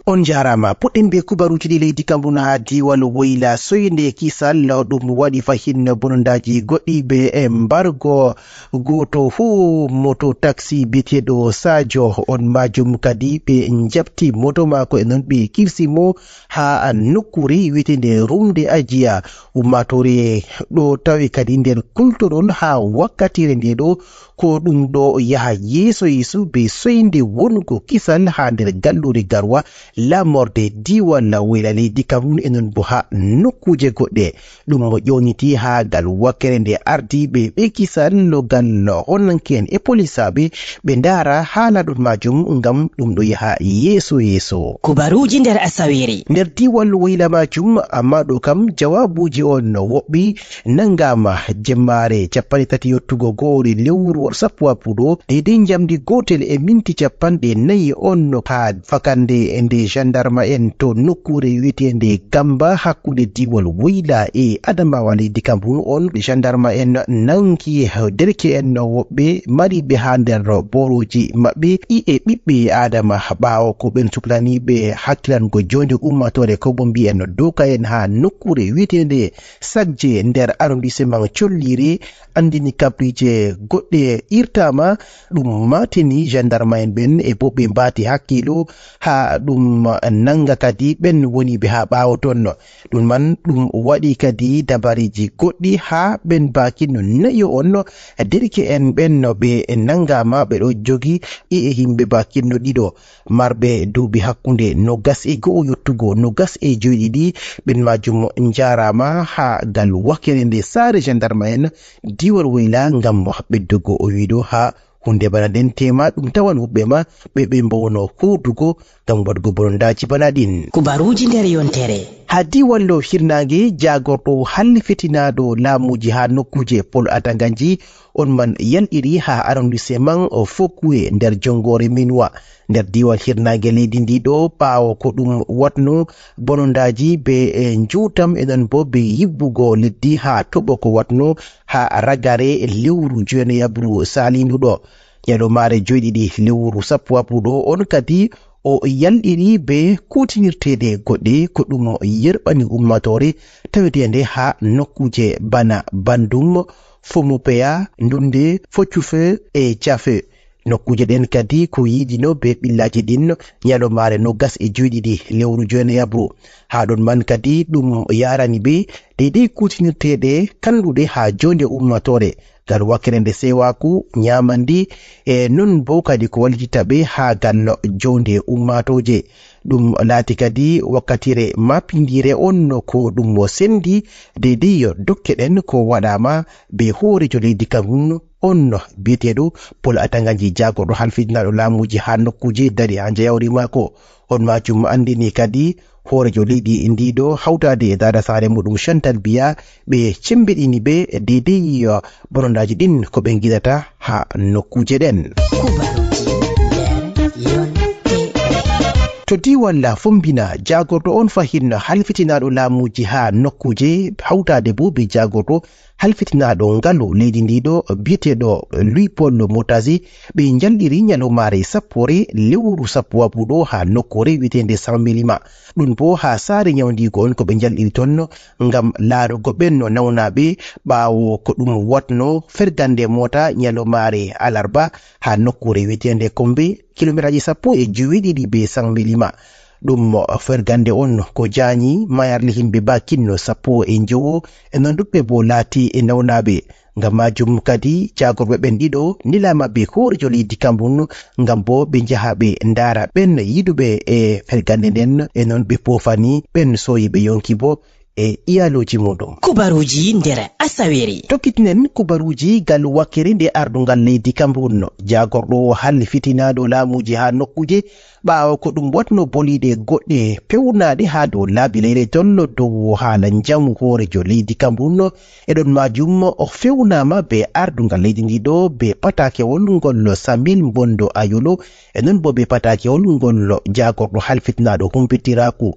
On njaaraama. Puɗɗen be kubaruuji ɗi leydi Cameroun haa diiwal woyla soynde kisal ɗum waɗi fahin bonondaaji goɗɗi be embargo gooto fuu moto taxi biyeteeɗo Sadio on majjum kadi ɓe njaɓti moto maako e non ɓe kirsi mo haa nokkuure wiyeteende Rumde Ajiya. Ummaatoore ɗo tawi kadi nder kultorol haa wakkatiire nde ɗo ko ɗum ɗo yaha yeeso yeeso be soynde wonugo kisal haa nder galluure Garwa laamorde diiwal woyla leydi Cameroun e non bo haa nokkuuje goɗɗe. Ɗum mo ƴowniti haa gal wakkere nde ardiiɓe ɓe kisal no gal honanke'en e polisaaɓe ɓe ndaara haala ɗon majum ngam ɗum ɗo yaha yeeso yeeso. Kubaruuji nder Asaweere. Nder diiwal woyla majum, amma ɗo kam jawaabuuji on no woɓɓi nanngaama jemmaare cappanɗe tati yottugo go'o lewru sappo wabbuɗo, deydey njamndi gootel e minti cappanɗe nayi on no haa fakande nde gendarme en to nokkuure wiyeteende Gamba hakkunde diiwal woyla e Adamawa leydi Cameroun on. Gendarme en nangi derke'en woɓɓe mariiɓe haa nder boorooji maɓɓe, i'e ɓiɓɓe Adama, ɓaawo ko ɓen suklaniiɓe hakkilango joonde ummaatoore ko bo mbi'en doka en haa nokkuure wiyeteende Sagje nder arrondissement Colliri, anndini kabriije goɗɗe irtaama, ɗum maatini gendarme en ɓen e bo ɓe mbaati hakkiilo haa ɗum nannga kadi ɓen woniiɓe haa ɓaawo ton. Ɗum man ɗum waɗi kadi dabareeji goɗɗi haa ɓen baakino nayo on derke'en ɓen no ɓe nanngaama ɓe ɗo jogi i'e yimɓe baakino ɗiɗo. Marɓe duuɓi hakkunde nogas e go'o yottugo nogas e joyɗiɗi, ɓen majum njaaraama haa gal wakere nde saare gendarme en diiwal woyla ngam ɓeddugo o wiɗo haa Huunde bana nden tema ɗum tawan woɓɓe ma ɓe ɓe mbowno huurdugo ngam waɗgo bonondaaji bana ɗin. Kubaruuji nder yontere. Haa diiwal hirnaange, jaagorɗo halfitinaaɗo laamuuji haa nokkuuje Pol Atanganji on man yalɗiri haa arrondissement Foucoue nder jonngoore Minwa nder diiwal hirnaange leydi ndi ɗo, ɓaawo ko ɗum waɗno bonondaaji be, e, njuutam e non bo be yibbugo leddi haa toɓo ko waɗno haa ragare lewru jowenayaɓru saalindu ɗo. Ñalawmaare joweɗiɗi lewru sappowaɓru ɗo on kadi o yalɗiri be kuutinirteeɗe goɗɗe ko ɗum yerɓani ummaatoore taweteende haa nokkuuje bana Bandum, Fomopeya, Ndunde, Focufe e Cafe. Nokkuuje ɗen kadi ko yiidino be ɓillaaji ɗin ñalawmaare nogas e joweɗiɗi lewru jowenayaɓru. Haa ɗon man kadi ɗum yaarani ɓe deydey kuutinirteeɗe kalluɗe haa joonde ummaatoore. Ngal wakkere nde seewaaku, ñaamandi, e non bo kadi ko wallititta ɓe haa ngal joonde ummaatooje. Ɗum laati kadi wakkatire maapindiire on ko ɗum mo sendi deydey dokke ɗen ko waɗaama be hooreejo leydi Kamerun on biyeteeɗo Pol Atanganji, jaagorɗo halfitinaaɗo laamuuji haa nokkuuje dari haa njayawri maako. On maajum anndini kadi hooreejo leydi ndiɗo hawtaade e daada saare muɗum Chantal Biya ɓe cembiɗini ɓe deydey bonondaaji ɗin ko ɓe ngiɗata haa nokkuuje ɗen. Kubaruuji nder yontere. To diiwal Fombina, jaagorɗo on fahin halfitinaaɗo laamuuji haa nokkuuje hawtaade bo be jaagorɗo halfitinaaɗo ngalu leydi ndiɗo biyeteeɗo Louis Paul Motazi ɓe njalɗiri ñalawmaare sappoore lewru sappowaɓru ɗo haa nokkuure wiyeteende Sambilima. Ɗum bo haa saare ñawndiigo on ko ɓe njalɗiri ton ngam laarugo ɓen no nawnaaɓe ɓaawo ko ɗum waɗno fergannde moota ñalawmaare alarba haa nokkuure wiyeteende Kombe, kilomeetaaji sappo e joweeɗiɗi be Sambilima. Ɗum fergannde on ko jaanyi mayirle yimɓe baakinno sappo e njowo e non ɗuɗɓe bo laati e nawnaaɓe. Ngam maajum kadi jaagorɓe ɓen ɗiɗo nelaama be hooreejo leydi Kamerun ngam bo ɓe njaha ɓe ndaara ɓen yiiduɓe e fergannde nden e non ɓe poofani ɓen sooyiiɓe yonki bo e iyaaluuji muɗum. Kubaruuji nder asawere. Tokkitinen kubaruuji ngal wakkere nde ardungal leydi Kamerun. Jaagorɗo halfitinaaɗo laamuuji haa nokkuuje ɓaawo ko ɗum waɗno boliiɗe goɗɗe pewnaaɗe haa dow laabi leyɗe tolno dow haala njamu hooreejo leydi Kamerun. E ɗon maajum o fewnaama be ardungal leydi ndi ɗo be pataakewol ngol Samil Mbondo Ayolo e non bo be pataakewol ngol jaagorɗo halfitinaaɗo humpitiraaku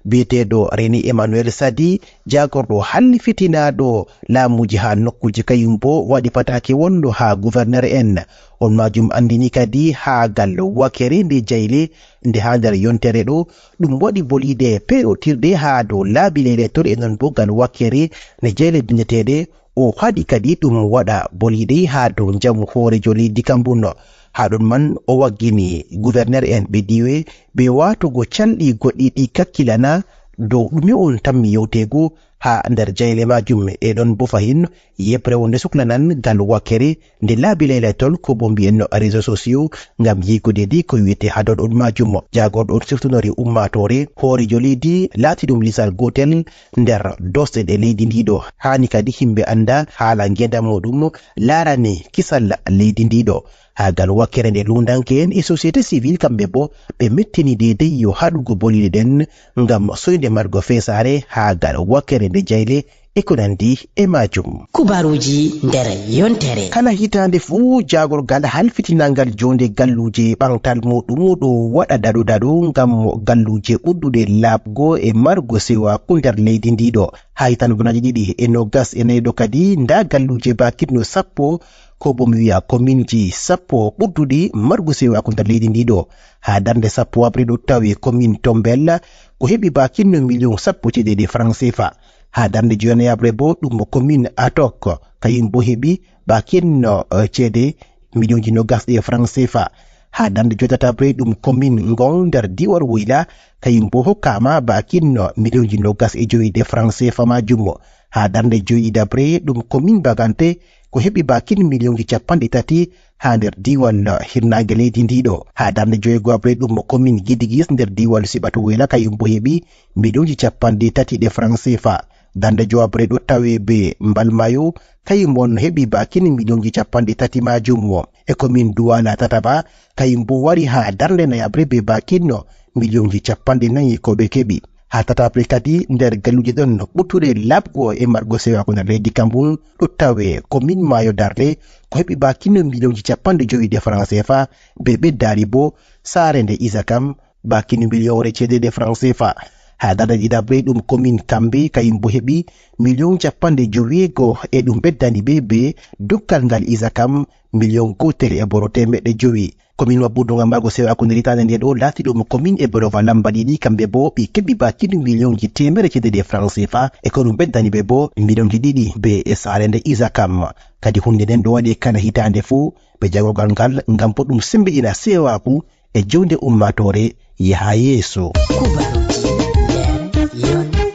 biyeteeɗo René Emmanuel Sadi, jaagorɗo halfitinaaɗo laamuuji haa nokkuuje kayum bo waɗi pataakewol haa gouverneur en. On maajum anndini kadi haa ngal wakkere nde jayle nde haa nder yontere ɗo ɗum waɗi boliiɗe peerotirɗe haa dow laabi leyɗe tolno e non bo ngal wakkere nde jayle binneteeɗe o haɗi kadi ɗum waɗa boliiɗe haa dow njamu hooreejo leydi Kamerun. Haa ɗon man o waggini gouverneur en ɓe diiwe ɓe waatugo calɗi goɗɗi ɗi kakkilana dow ɗume on tammi yewteego haa nder jayle maajum. E ɗon bo fahin yeɓre wonde suklanan ngal wakkere nde laabi leyɗe tolno ko bo mbiyen no réseaux sociaux ngam yiygude ndi ko wiyete haa dow ɗon maajum. Jaagorɗo on siftunori ummaatoore hooreejo leydi laati ɗum lisal gootel nder doosɗe ɗe leydi ndi ɗo. Haani kadi yimɓe annda haala ngeendam muɗum laarani kisal leydi ndi ɗo. Haa ngal wakkere nde luundanke en e société civile kamɓe bo ɓe mettini deydey yo haɗugo boliiɗe ɗen ngam soynde margo feesaare haa ngal wakkere nde jayle e ko nandi e maajum. Kubaruuji nder yontere. Kala hitaande fuu jaagorgal halfitinangal joonde galluuje ɓantal muɗum ɗo waɗa daɗo daɗo ngam galluuje ɓurɗuɗe laaɓgo e margo sewaku nder leydi ndi ɗo. Haa hitaande ujunnaaje ɗiɗi e noogas e nayi ɗo kadi nda galluuje baakinno sappo ko bo mi wiya kominji sappo ɓurduɗi margu sewaku nder leydi ndi ɗo. Haa darnde sappo avril ɗo tawi komin Tombel ko heɓi baakinno miliyon sappo ceeɗeɗe franc C F A. Haa darnde jowenayaɓre bo ɗum komin Atok kayum bo heɓi baakinno, eh, ceede miliyonji nogas ɗe franc C F A. Haa darnde joweetataɓre ɗum komin Ngong nder diiwal Woyla kayum bo hokkama baakinno miliyonji nogas e jowi ɗe franc C F A majum. Haa darnde joweeɗiɗaɓre ɗum komin Bagante ko heɓi baakin miliyonji capanɗe tati haa nder diiwal hirnaange leydi ndi ɗo. Haa darnde joweegoɓre ɗum komin Gidigis nder diiwal Siɓato Wela kayum bo heɓi miliyonji capanɗe tati ɗe franc C F A. Darnde jowabre ɗo tawe be Mbalmayo, kayum on heɓi bakin miliyonji capanɗe tati majum. E komin Duwala tataba, kayum bo wari ha darnde nayabre be bakin miliyonji capanɗe nayi ko ɓe keɓi. Ha tatabre kadi nder galluje ɗon ɓurtuɗe laɓgo e margo sewaku nder leydi Kamerun ɗo tawe komin Mayo Darnde, ko heɓi bakin miliyonji capanɗe jowi ɗe franc C F A, be ɓeddari bo saare nde Isakam bakin miliyonre ceede ɗe franc C F A. Ha darnde ɗiɗabre ɗum komin Kambe, kayum bo heɓi miliyon capanɗe joweego e ɗum ɓeddani ɓe be doggal ngal Isakam miliyon gootel e boro teemeɗɗe jowi. Komin waɓɓudu ngam margo sewaku nder hitaande nde ɗo laati ɗum komin e Bolova lamba ɗiɗi, kamɓe bo ɓe keɓi bakin miliyonji teemeɗɗe ceede ɗe franc C F A, e ko ɗum ɓeddani ɓe bo miliyonji ɗiɗi be e saare nde Isakam. Kadi hunde nden ɗo waɗi kala hitaande fuu be jagorgal ngal ngam bo ɗum sembiɗina sewaku e jonde ummaatoore yaha yeeso. Kubaruji nder yontere.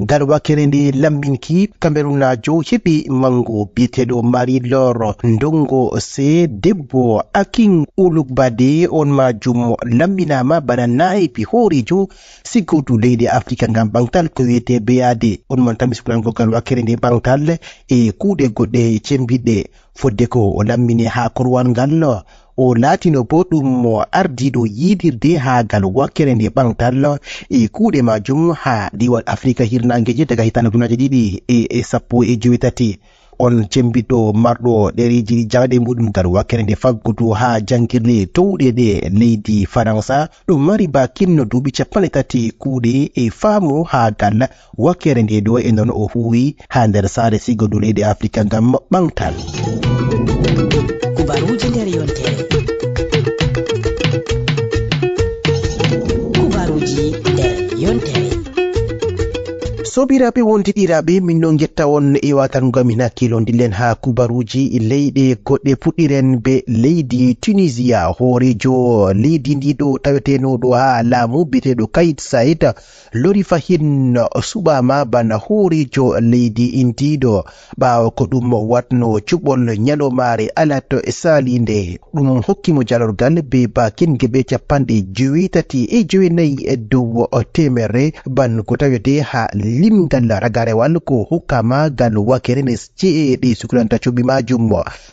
Ngal wakere nde lamminki Kamerunaajo heɓi mangu biyeteeɗo Marie Laure Ndongo Se debbo Akin Ulugbade, on majum lamminama bana naibi hooreejo sigordu leyɗe Afrika ngam ɓantal ko wiyete B A D. On man tammi suklango ngal wakere nde ɓantal e kuuɗe goɗɗe cembiɗɗe. Fodde ko o lammini haa korwal ngal, o laatino bo ɗum mo ardiiɗo yiidirde haa ngal wakere nde ɓantal e kuuɗe majum haa diiwal Afrika hirnaangeeje daga hitaande ujunaaje ɗiɗi e sappo e jowi tati. On cembiɗɗo marɗo ɗereeji jangɗe muɗum ngal wakere nde faggudu haa jangirle towɗe ɗe leydi Faransa, ɗum mari bakin no duuɓi capanɗe tati kuuɗe e faamu haa ngal wakere nde ɗo e non o huwi haa nder saare sigodu leyɗe Afrika ngam ɓantal. Kubaruji nder yontere. Kubaruji nder yontere. Sobiraaɓe wondiɗiraaɓe, min ɗon ngetta on e watango min hakkilo ndillen haa kubaruji leyɗe goɗɗe. Puɗɗiren be leydi Tunisia. Hooreejo leydi ndi ɗo tawetenoɗo haa laamu biyeteɗo Kayid Said lori fahin suɓaama bana hooreejo leydi ndiɗo, ɓaawo ko ɗum waɗno cuɓol nyalomaare alat e saliinde. Ɗum hokki mo jalorgal be bakin geɓe capanɗe jowi tati e jowi nayi e dow teemerre, ban ko tawete haa limgal ragarewal ko hokkama gal wakere nde ceeɗe suklanta cuɓi majum.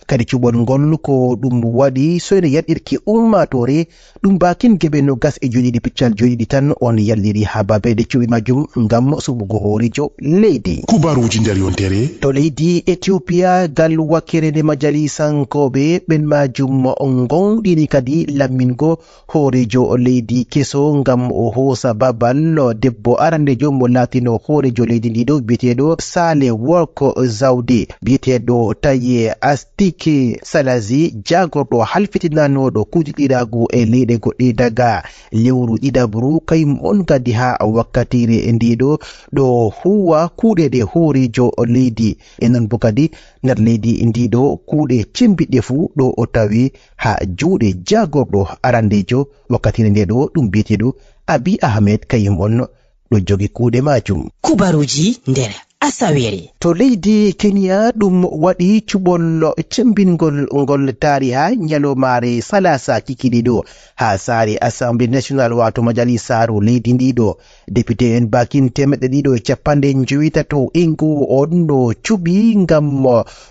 Kadi cuɓol ngol ko ɗum waɗi soyne yaɗirki ummaatoore. Ɗum bakin geɓe nogas e joɗiɗi piccal joɗiɗi tan on yalliri haa babeɗe cuɓi majum ngam suɓugo hooreejo leydi. Kubaruji nder yontere. To leydi Ethiopia, gal wakere nde majalisankooɓe ɓen majum on ngonɗini kadi lammingo hooreejo leydi keso ngam o hoosa babal debbo arandejo mo laatino hooreejo leydi ndi ɗo biyeteeɗo Sale Work Zawde, biyeteeɗo Taye As Tike Salazi, jaagorɗo halfitinanooɗo kuudiɗiraagu e leyɗe goɗɗe daga lewru ɗiɗaɓru, kayum on kadi haa wakkatiire ndiɗo ɗo huwa kuuɗe ɗe hooreejo leydi. E non bo kadi nder leydi ndiɗo kuuɗe cembiɗɗe fuu ɗo o tawi haa juuɗe jaagorɗo arandeejo wakkatiire nde ɗo ɗum biyeteeɗo Abi Ahmed, kayum on ɗo jogi kuuɗe majum. Kubaruji nder asawere. To leydi Kenya, ɗum waɗi cuɓol cembingol ngol taariha nyalomaare salasa kikiɗiɗo haa saare Assemblée Nationale, waato majalisaaru leydi ndiɗo. Depute en bakin teemeɗɗe ɗiɗo e capanɗe njowi tato e ngu on no cuɓi ngam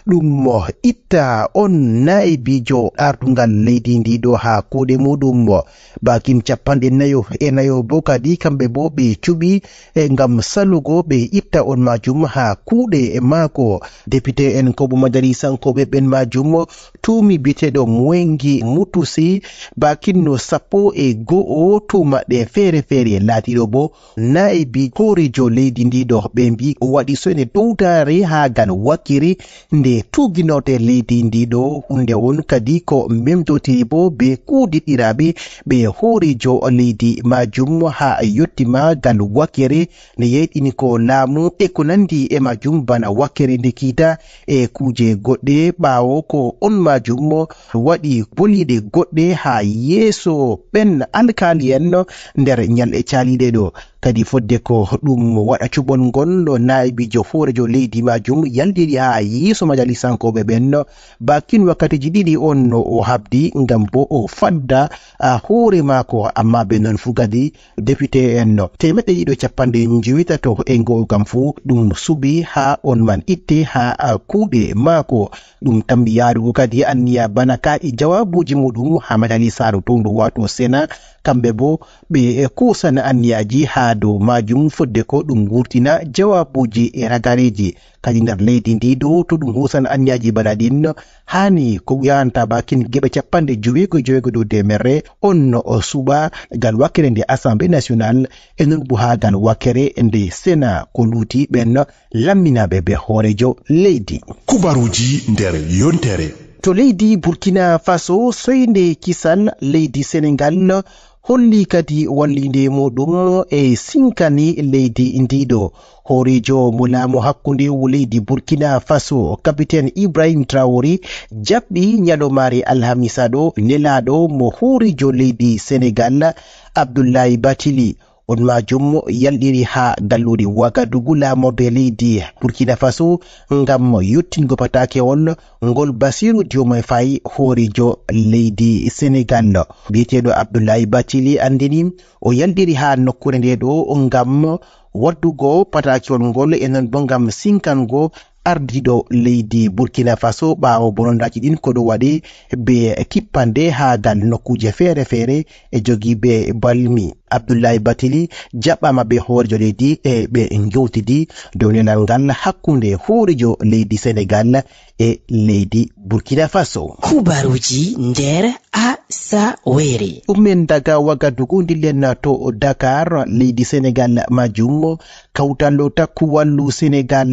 ɗum itta on naibijo ardungal leydi ndiɗo haa kuuɗe muɗum. Bakin capanɗe nayo e nayo bo kadi kamɓe bo ɓe cuɓi e ngam salugo ɓe itta on majum haa kuuɗe e maako. Depute en ko bo majalisankooɓe ɓen majum tuumi biyeteeɗo Mwengi Mutusi, bakin no sappo e go'o tuuma ɗe feere-feere laatiɗo bo naibi hooreejo leydi ndiɗo. Ɓe mbi o waɗi soyne dowtaare haa gal wakere nde tuuginote leydi ndiɗo. Hunde on kadi ko memdotiri bo be kuudiɗɗiraaɓe ɓe hooreejo leydi majum haa yettima gal wakere nde yeyɗini ko laamu e ko nandi e majum bana wakere nde kiita e kuuje goɗɗe, ɓaawo ko on majum waɗi boliiɗe goɗɗe haa yeeso ɓen alkaali en nder nyalɗe caaliiɗe ɗo. Kadi fodde ko ɗum waɗa cuɓol ngol, naayibiijo hooreejo leydi majum yaltiri haa yeeso majalisankooɓe ɓen. Bakin wakkatiiji ɗiɗi on o habdi ngam bo o fadda, a, hoore maako, amma ɓe non fuu kadi député en teemeɗɗe ɗiɗo capanɗe njoweetato e ngoo kam fuu ɗum suɓi haa on man itte haa, a, kuuɗe maako. Ɗum tammi yaarugo kadi anniya bana kaaɗi jawaabuuji muɗum haa majalisaaru towndu waato Sena. Kamɓe bo ɓe kuusan anniyaaji haa dow majum fodde ko ɗum wurtina jawaabuuji e ragareeji. Kadi nder leydi ndi ɗo to ɗum kuusan anniyaaji bana ɗin, haani ko yaanta bakin geɓe capanɗe joweego e joweego dow teemerre on o suɓa gal wakkere nde Assemblée nationale e non bo haa gal wakkere nde Sena ko luuti ɓen lamminaaɓe be hooreejo leydi. Kubaruuji nder yontere. To leydi Burkina Faso, soynde kisal leydi Senegal holli kadi wallinde muɗum e sinkani leydi ndi ɗo. Hooreejo mo laamu hakkunde leydi Burkina Faso, Kapiten Ibrahim Traoré, jaɓɓi ñalawmaare alhamisa ɗo nelaaɗo mo hooreejo leydi Senegal, Abdoulaye Bathily. On majum yalɗiri haa galluure Wagadugu laamorde leydi Burkina Faso ngam yottingo pataake on ngol Bassirou Diomaye Faye hooreejo leydi Senegal. Biyeteeɗo Abdoulaye Bathily anndini o yalɗiri haa nokkuure nde ɗo ngam waddugo pataake on ngol e non bo ngam sinkango ardiiɗo leydi Burkina Faso ɓaawo bonondaaji ɗin ko ɗo waɗi be kippande haa gal nokkuuje feere-feere e jogiiɓe balmi. Abdoulaye Bathily jaɓɓaama be hooreejo leydi e ɓe ngewtidi dow nelal ngal hakkunde hooreejo leydi Senegal e leydi Burkina Faso. Kubaruuji nder Asawere. Ummen daga Wagadugu, ndillen to Dakar, leydi Senegal majum. Kawtal takku wallu Senegal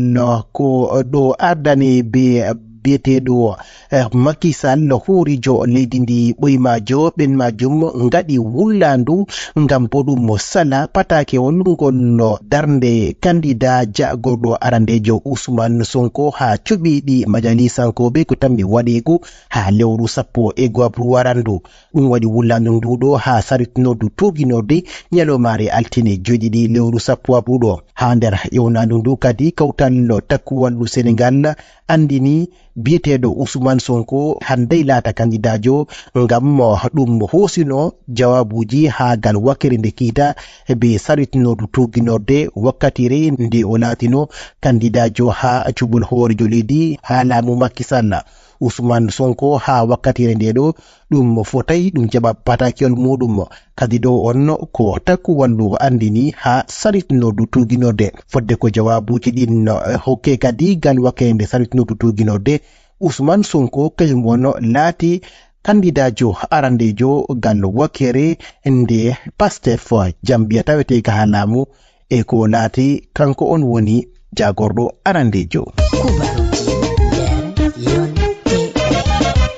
ko ɗo ardani be biyeteeɗo, eh, Macky Sall, hooreejo leydi ndi ɓoymaajo, ɓen majum ngaɗi wullaandu ngam bo ɗum sala pataake on ngol darnde kandida jagorɗo arandeejo Ousmane Sonko haa cuɓiiɗi majalisankooɓe ko tammi waɗeego haa lewru sappo e go'aɓru warandu. Ɗum waɗi wullaandu ndu ɗo haa saritnoodu tuuginorde ñalawmaare altine joyɗiɗi lewru sappo aɓru ɗo. Haa nder ewnaandu ndu kadi kawtal takku wallu Senegal anndini biyeteeɗo Ousmane Sonko handay laata kandidaajo ngam ɗum hoosino jawaabuuji haa gal wakkere nde kiita be saritnoodu tuuginorde wakkatire nde o laatino kandidaajo haa cuɓol hooreejo leydi haa laamu Macky Sall. Ousmane Sonko haa wakkatire nde ɗo ɗum fotay ɗum jaɓa patakiyol muɗum. Kadi ɗo on ko takku wallu anndini haa saritnoodu tuuginorde. Fodde ko jawaabuuji ɗin, eh, hokke kadi gal wakkere nde saritnoodu tuuginorde, Ousmane Sonko kañum on laati kandidaajo arandeejo gal wakkere nde Pastef, jambiya taweteeka haa laamu, e ko laati kanko on woni jagorɗo arandeejo. Kubaruuji nder yontere.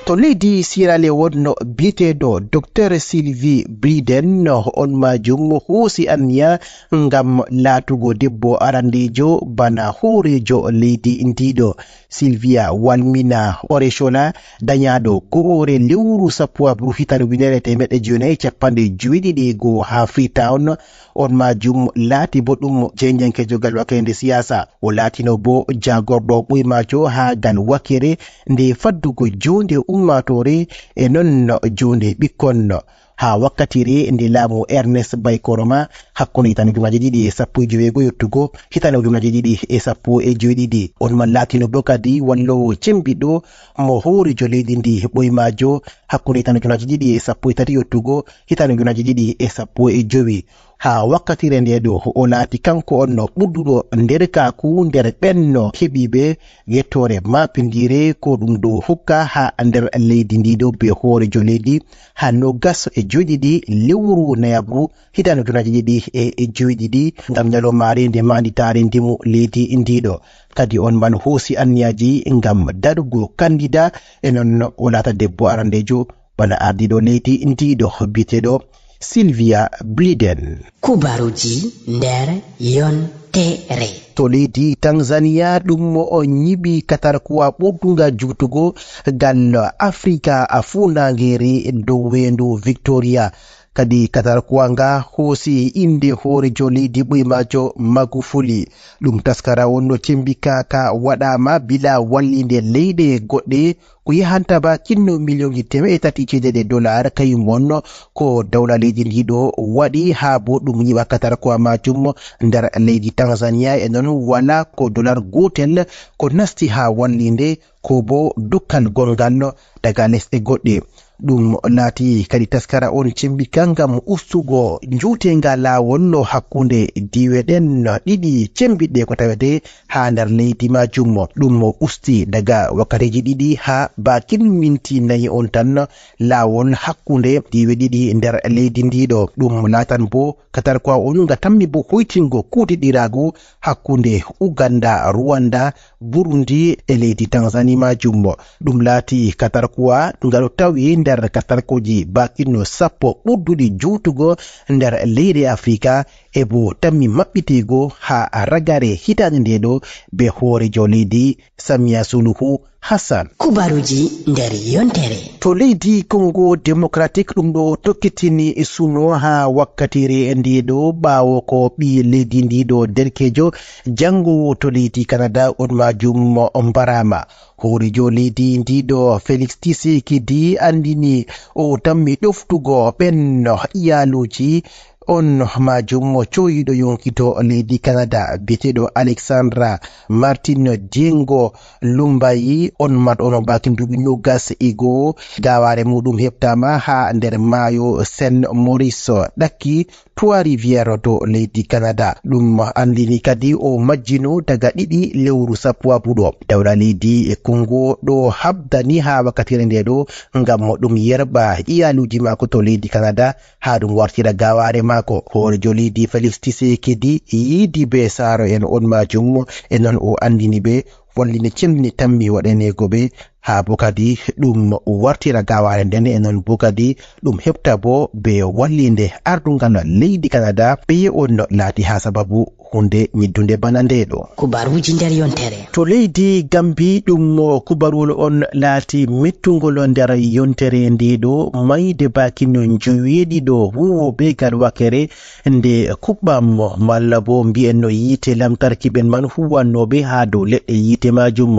To leydi Sierra Leone, biyeteeɗo Docteur Sylvie Briden, on majum hoosi anniya ngam laatugo debbo arandeejo bana hooreejo leydi ndiɗo. Sylvia Walmina Oresola, dañaaɗo go'oore lewru sappo aɓru hitande ujunere e teemeɗɗe jeenayi e capanɗe joweeɗiɗi e go'o haa Freetown, on majum laati bo ɗum jeynjankeejo gal wakeende siyaasa. O laatino bo jaagorɗo ɓoymaajo haa gal wakere nde faddugo joonde ummaatoore e non joonde ɓikkon. Haa wakkatire nde laamu Ernest Bai Koroma, hakkunde hitande ujunnaji ɗiɗi e sappo e joweego yottugo hitande ujunnaji ɗiɗi e sappo e joweeɗiɗi. On man laatino bo kadi walloowo cembiɗɗo mo hooreejo leydi ndi ɓoymaajo hakkunde hitande ujunnaji ɗiɗi e sappo e tati yottugo hitande ujunnaji ɗiɗi e sappo e jowi. Haa wakkatire nde ɗo, o laati kanko on no ɓurduɗo nderkaaku nder ɓenno heɓiiɓe yettoore maapindiire ko ɗum ɗo hokka haa nder leydi ndi ɗo be hooreejo leydi haa nogas e joweeɗiɗi lewru nayaɓru hitande ujunnaji ɗiɗi e joweeɗiɗi ngam ñalawmaare nde maanditaare ndimu leydi ndi ɗo. Kadi on man hoosi anniyaaji ngam darugo kandida e non o laata debbo arandeejo bana ardiiɗo leydi ndi ɗo biyeteeɗo Sylvia Briden. Kubaruuji nder yontere. To leydi Tanzania, ɗum o ñiɓi katarkuwa ɓurduga juutugo gal Afrika a fuunaaŋgeere dow weendu Victoria. Kadi katarkuwa nga hoosi innde hoorejo leydi ɓoymaajo Magufuli. Ɗum taskara on no cembi ka, ka waɗaama bila wallinde leyɗe goɗɗe ko yahanta ba kinno miliyonji teemeɗe tati cedeeɗe dollar kayum on ko dawla leydi ndiɗo waɗi haa bo ɗum yiɓa katarkuwa majum nder leydi Tanzania. E non wala ko dollar gotel ko nasti haa wallinde ko bo dokkal gongal daga lesɗe goɗɗe. Ɗum laati kadi taskara on cembi ka ngam ustugo njuutenga laawol hakkunde diiwe ɗen ɗiɗi cembiɗɗe ko tawete haa nder leydi majum. Ɗum usti daga wakkateeji ɗiɗi haa bakin minti nayi on tan laawol hakkunde diiwe ɗiɗi nder leydi ndiɗo. Ɗum laatan bo katarkwa on nga tammi bo hoytingo kuuɗiɗiraagu hakkunde Uganda, Rwanda, Burundi e leydi Tanzani majum. Ɗum laati katarkuwa nga ɗo tawi nder katarkoji bakinno sappo ɓurduɗi juutugo nder leyɗe Afrika e bo tammi maɓɓitigo haa ragare hitaande nde ɗo be hoorejo leydi Samia Suluhu Hassan. Kubaruji nder yontere. To leydi Congo Democratic ɗum ɗo tokkitini suno haa wakkatire ndiɗo ɓaawo ko ɓi leydi ndiɗo derkejo janngowo to leydi Canada on majum mbarama. Hoorejo leydi ndiɗo Felix Tshisekedi andini o tammi ɗoftugo ɓenno iyaluji on majum mo cowiɗo yonki to leydi Canada biyeteɗo Alexandra Martin Diengo Lumbayi on mat ono bakin duuɓi nogas e goo. Gaware muɗum heɓtama ha nder maayo Saint Maurice ɗakki Trois Rivières to leydi Canada. Ɗum andini kadi o majjino daga ɗiɗi lewru sappo abuɗo. Dawla leydi e Congo ɗo habdani ha wakkatire nde ɗo ngam ɗum yerɓa iyaluji mako to leydi Canada ha ɗum wartira gaware mako. Hoorejo leydi Felix Tshisekedi yiidi be saaro en on majum e non o andini ɓe wallinde cemni tammi waɗanego ɓe ha bo kadi ɗum wartira gaware nden e non bo kadi ɗum heɓta bo be wallinde ardungal leydi Canada. Ɓeye on laati ha sababu hunde ñiddunde bana nde ɗo. Kubaruji nder yontere. To leydi Gambi ɗum kubaruwol on laati mettungol nder yontere nde ɗo mayde bakino njoweeɗiɗo huwoɓe gal wakere nde kuɓɓam malla bo mbiyen no yiite lamtarki ɓen man huwannoɓe ha dow leɗɗe yiite majum.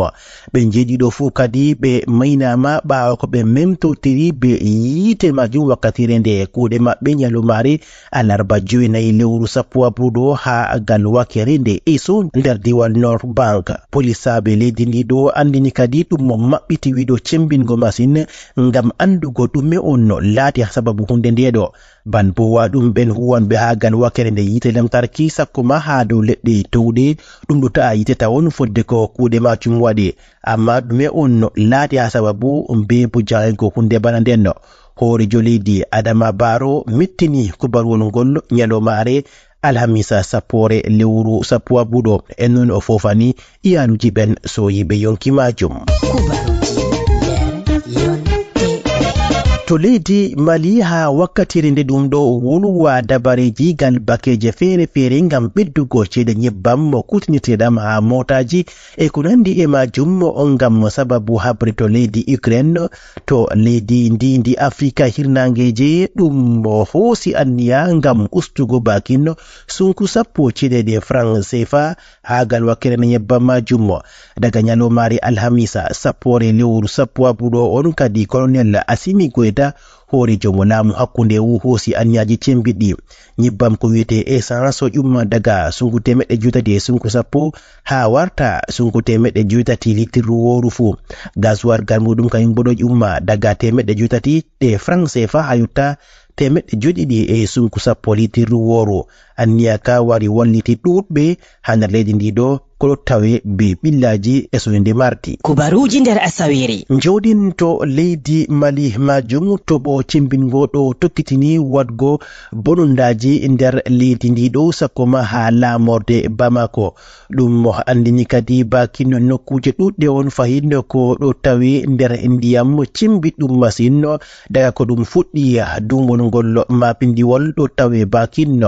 Ɓe njeeɗiɗo fuu kadi ɓe maynama ɓaawo ko ɓe memtortiri be yiite majum wakkatire nde kuuɗe maɓɓe ñalawmaare alarba jowenayi lewru sappo abuɗo ha gal wakere nde Esso nder diiwal North Bank. Polisaaɓe leydi ndi ɗo andini kadi ɗum mo maɓɓiti wiɗo cembingo masin ngam andugo ɗume on no laati ha sababu hunde nde ɗo. Ban bo wa ɗum ɓen huwanɓe ha gal wakere nde yiite lamtarki sakko ma ha dow leɗɗe towɗe ɗum ɗo ta'a yiite tawon fodde ko kuuɗe majum waɗi. Amma ɗume on no laati ha sababu be bo jaygo hunde bana nden no? Hoorejo leydi Adama Barrow mettini kubaruwol ngol ñalawmaare alhamisa sappoore lewru sappo abuɗo. E non o fofani iyaluji ɓen soyiɓe yonki majum. Kubaruji nder yontere. To leydi Mali ha wakkatire nde ɗum ɗo wuluwa dabareji gal bakeje feere-feere ngam ɓeddugo ceede nyebbam mo kutinirteɗam ha motaji e ko nandi e majum on ngam sababu habre to leydi Ukraine to leydi ndi ndi Afrika hirnangeje ɗum hoosi anniya ngam ustugo bakin sunku sappo ceede franc C F A ha gal wakere na nyebbam majum. Daga ñalawmaare alhamisa sappoore lewru sappo abuɗo on kadi colonel Assimi Goïta hoorejo mo laamu hakkunde wu hoosi anniyaji cembiɗɗi. Nyebbam ko wiyete essence o ƴumma daga sungu temeɗɗe joytati e sungu sappo ha warta sungu temeɗɗe joytati litirru wooru fuu. Gasoil gal muɗum kañum bo ɗo ƴumma daga temeɗɗe joytati ɗe franc C F A ha yotta temeɗɗe joyɗiɗi e sunku sappo litirru wooru. Anniya ka wari walliti ɗuɗɓe ha nder leydi ndi ɗo ko ɗo tawe be ɓillaji e soyde mardi. Kubaruji nder asawere. Joɗin to leydi Mali majum to bo cembingo ɗo tokkitini wadgo bonondaji nder leydi ndi ɗo sakko ma ha lamorde Bamako. Ɗum mo andini kadi bakin nokkuje ɗuɗɗe on fahin ko ɗo tawe nder ndiyam cimbiɗɗum masin daga ko ɗum fuɗɗi duumol ngol mapindiwol ɗo tawe bakin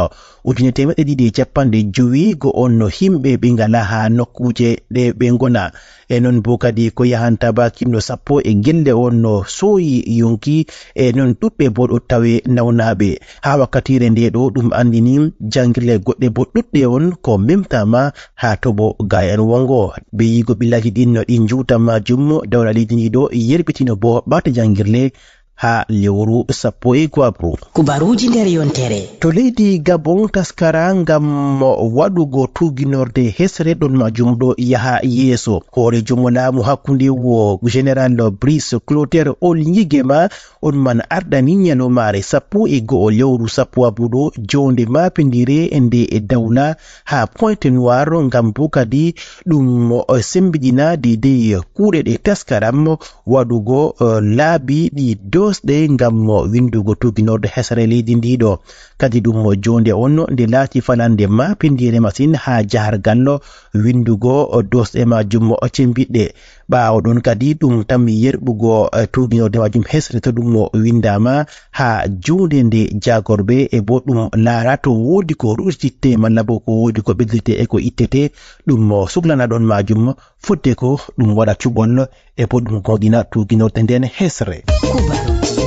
ujine temeɗɗe ɗiɗi e capanɗe jowi go on no himɓe ɓe ngala ha nokkuuje ɗe ɓe ngona. E noon boo kadi ko yahanta baakinno sappo e gelle on no sooyi yonki, e noon ɗuɗɓe boo ɗo tawe nawnaaɓe. Haa wakkatiire nde ɗo ɗum anndini janngirle goɗɗe boo ɗuɗɗe on ko memtaama haa toɓo gayan wongo. Ɓe yigo ɓillaaji ɗin no ɗi njuuta majjum, dawla leydi ndi ɗo yerbitino boo ɓaate janngirle haa lewru sappo e go'aɓru. Kubaruuji nder yontere. To leydi Gabon taskara ngam waɗugo tuuginorde hesre ɗon majjum ɗo yaha yeeso. Hooreejo mo laamu hakkunde wo Général Brice Clotaire Oligny Nguema on man ardani nyalomaare sappo e go'o lewru sappo abuɗo joonde maapindire nde e dawla haa Pointe Noire ngam boo kadi ɗum sembiɗina deydey kuuɗe ɗe taskaram waɗugo, eh, laabi ɗi doosɗe ngam winndugo tuuginorde hesre leydi ndi ɗo. Kadi ɗum joonde on nde laati falande maapindiire masin haa jahargal winndugo doosɗe majjum cembiɗɗe. Ɓaawo ɗon kadi ɗum tammi yerɓugo, eh, tuuginorde majjum hesre to ɗum winndaama haa juunde nde jaagorɓe e bo ɗum laara to woodi ko ruttititte malla bo ko woodi ko ɓedditee e ko ittete ɗum suklana ɗon majjum. Fodde ko ɗum waɗa cuɓol e bo ɗum goonɗina tuuginorde nden hesre. Kubaruuji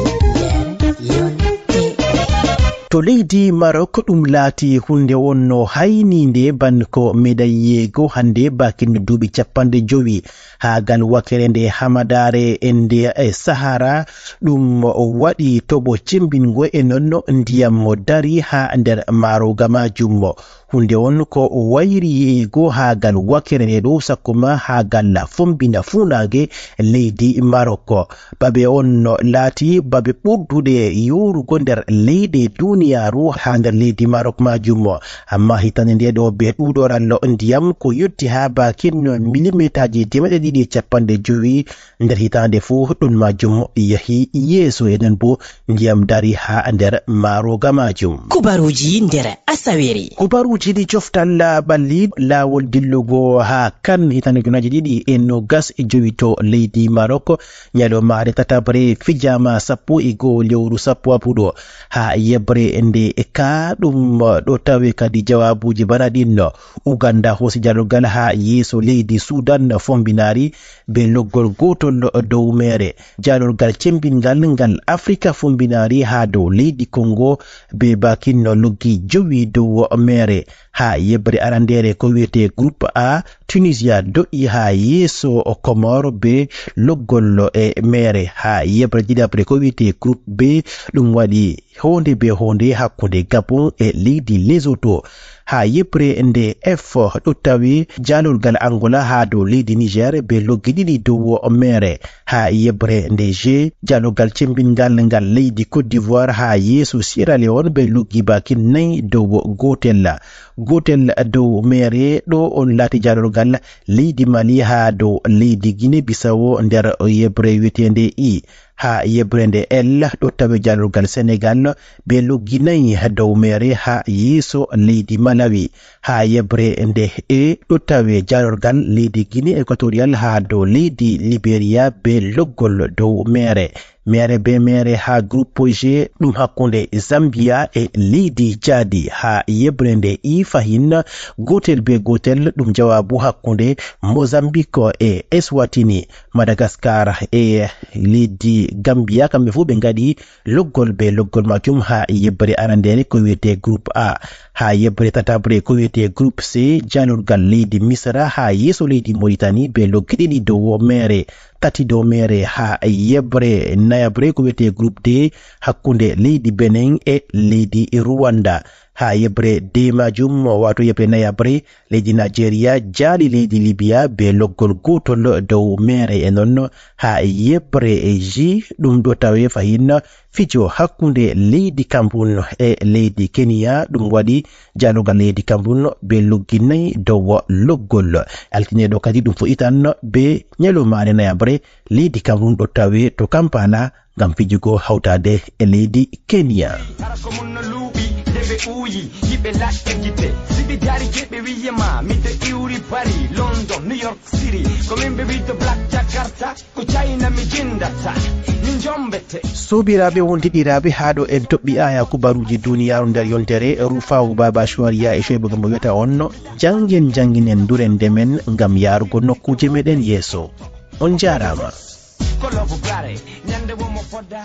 nder yontere. To leydi Marok ɗum laati huunde wonno hayniinde ban ko medayyeego hannde bakin duuɓi capanɗe jowi. Haa gal wakere nde hamadaare e nde e Sahara ɗum waɗi toɓo cembingo e noon ndiyam mo dari haa nder maaroga majjum. Huunde on ko wayri yi'eego haa gal wakere nde ɗo, sakko ma haa gal fombina fuunaange leydi Marok. Babe on no laati babe ɓurduɗe yorugo nder leyɗe duniyaaru haa nder leydi Marok majjum. Amma hitande nde ɗo be ɗuuɗoral ndiyam ko yotti haa bakin milimeetaaji teemeɗɗe ɗiɗi e capanɗe jowi nder hitaande fuu, ɗum majjum yahi yeeso, enen boo ndiyam dari haa nder maaroga majum. Kubaruuji nder asawere. Kubaruuji ɗi coftal ɓalli laawol dillugo haa kan hitaande ujunaaji ɗiɗi e noogas e jowi to leydi Marok. Ñalawmaare tataɓre fijaama sappo e go'o lewru sappo abuɗo haa yeɓre nde ka ɗum ɗo tawe kadi jawaabuuji bana ɗin no. Uganda hoosi jaalorgal haa yeeso leydi Sudan fombinaari be loggol gootol dow meere. Jaalorgal cembingal ngal Afrika fombinaari haa dow leydi Kongo be bakin no loggi jowi dow meere. Haa yeɓre arandeere ko wiyetee Groupe A, Tunisia do'i haa yeeso Komor be loggol e meere. Haa yeɓre ɗiɗaɓre ko wiyetee Groupe B, ɗum waɗi hoonde be hoonde hakkunde Gabon e leydi Lesotho. Haa yeɓre nde F ɗo tawi jaalorgal Angola haa dow leydi Niger be loggi ɗiɗi dow meere. Haa yeɓre nde G, jaalorgal cembingal ngal leydi Côte d'Ivoire haa yeeso Sierra Leone be loggi bakin nayi dow gootel. Gootel dow meere ɗo on laati jaalorgal leydi Mali haa dow leydi Guinée Bissau nder yeɓre wiyeteende E. Haa yeɓre nde L ɗo tawe jaalorgal Senegal be loggi nayi dow meere haa yeeso leydi Malawi. Haa yeɓre nde E ɗo tawe jaalorgal leydi Guinée Equatorial haa dow leydi Liberia be loggol dow meere. Meere be meere haa groupe G ɗum hakkunde Zambia e leydi Caadi. Haa yeɓre nde I fahin gootel be gootel ɗum jawaabu hakkunde Mozambique e Eswatini. Madagascar e leydi Gambia kamɓe fuu ɓe ngaɗi loggol be loggol majum haa yeɓre arandeere ko wiyetee groupe A. Haa yeɓre tataɓre ko wiyetee groupe C, jaalorgal leydi Misra haa yeeso leydi Mauritanie be loggi ɗiɗi dow meere, tati dow meere. Haa yeɓre nayaɓre ko wiyetee groupe D hakkunde leydi Benin e leydi Rwanda. Haa yeɓre D majum, waato yeɓre nayaɓre, leydi Nigeria jaali leydi Libya be loggol gootol dow meere. E noon haa yeɓre J ɗum ɗo tawe fahin fijo hakkunde leydi Cameroun e leydi Kenya ɗum waɗi jaalorgal leydi Cameroun be loggi nayi dow loggol. Altine ɗo kadi ɗum fuɗɗitan be ñalawmaare nayaɓre leydi Cameroun ɗo tawe to Kampala ngam fijugo hawtaade e leydi Kenya. Ɓe uuyi, yiɓe laƴƴa gite. Siɓi dari je ɓe wiye ma, miɗo iwri Paris, London, New York City. Ko min ɓe wiɗo Black Jakarta, ko China mi jindata. Min jombete. Sobiraaɓe wondiɗiraaɓe, haa ɗo en toɓɓi aya kubaruuji duniyaaru nder yontere Rufawu Baba Shuwariya e Shoybu Gambo wiyata on no. Janngen, jannginen, nduren, ndemen ngam yaarugo nokkuuje meɗen yeeso. On njaaraama. Ko lobo bare, ñande wo mo fodda.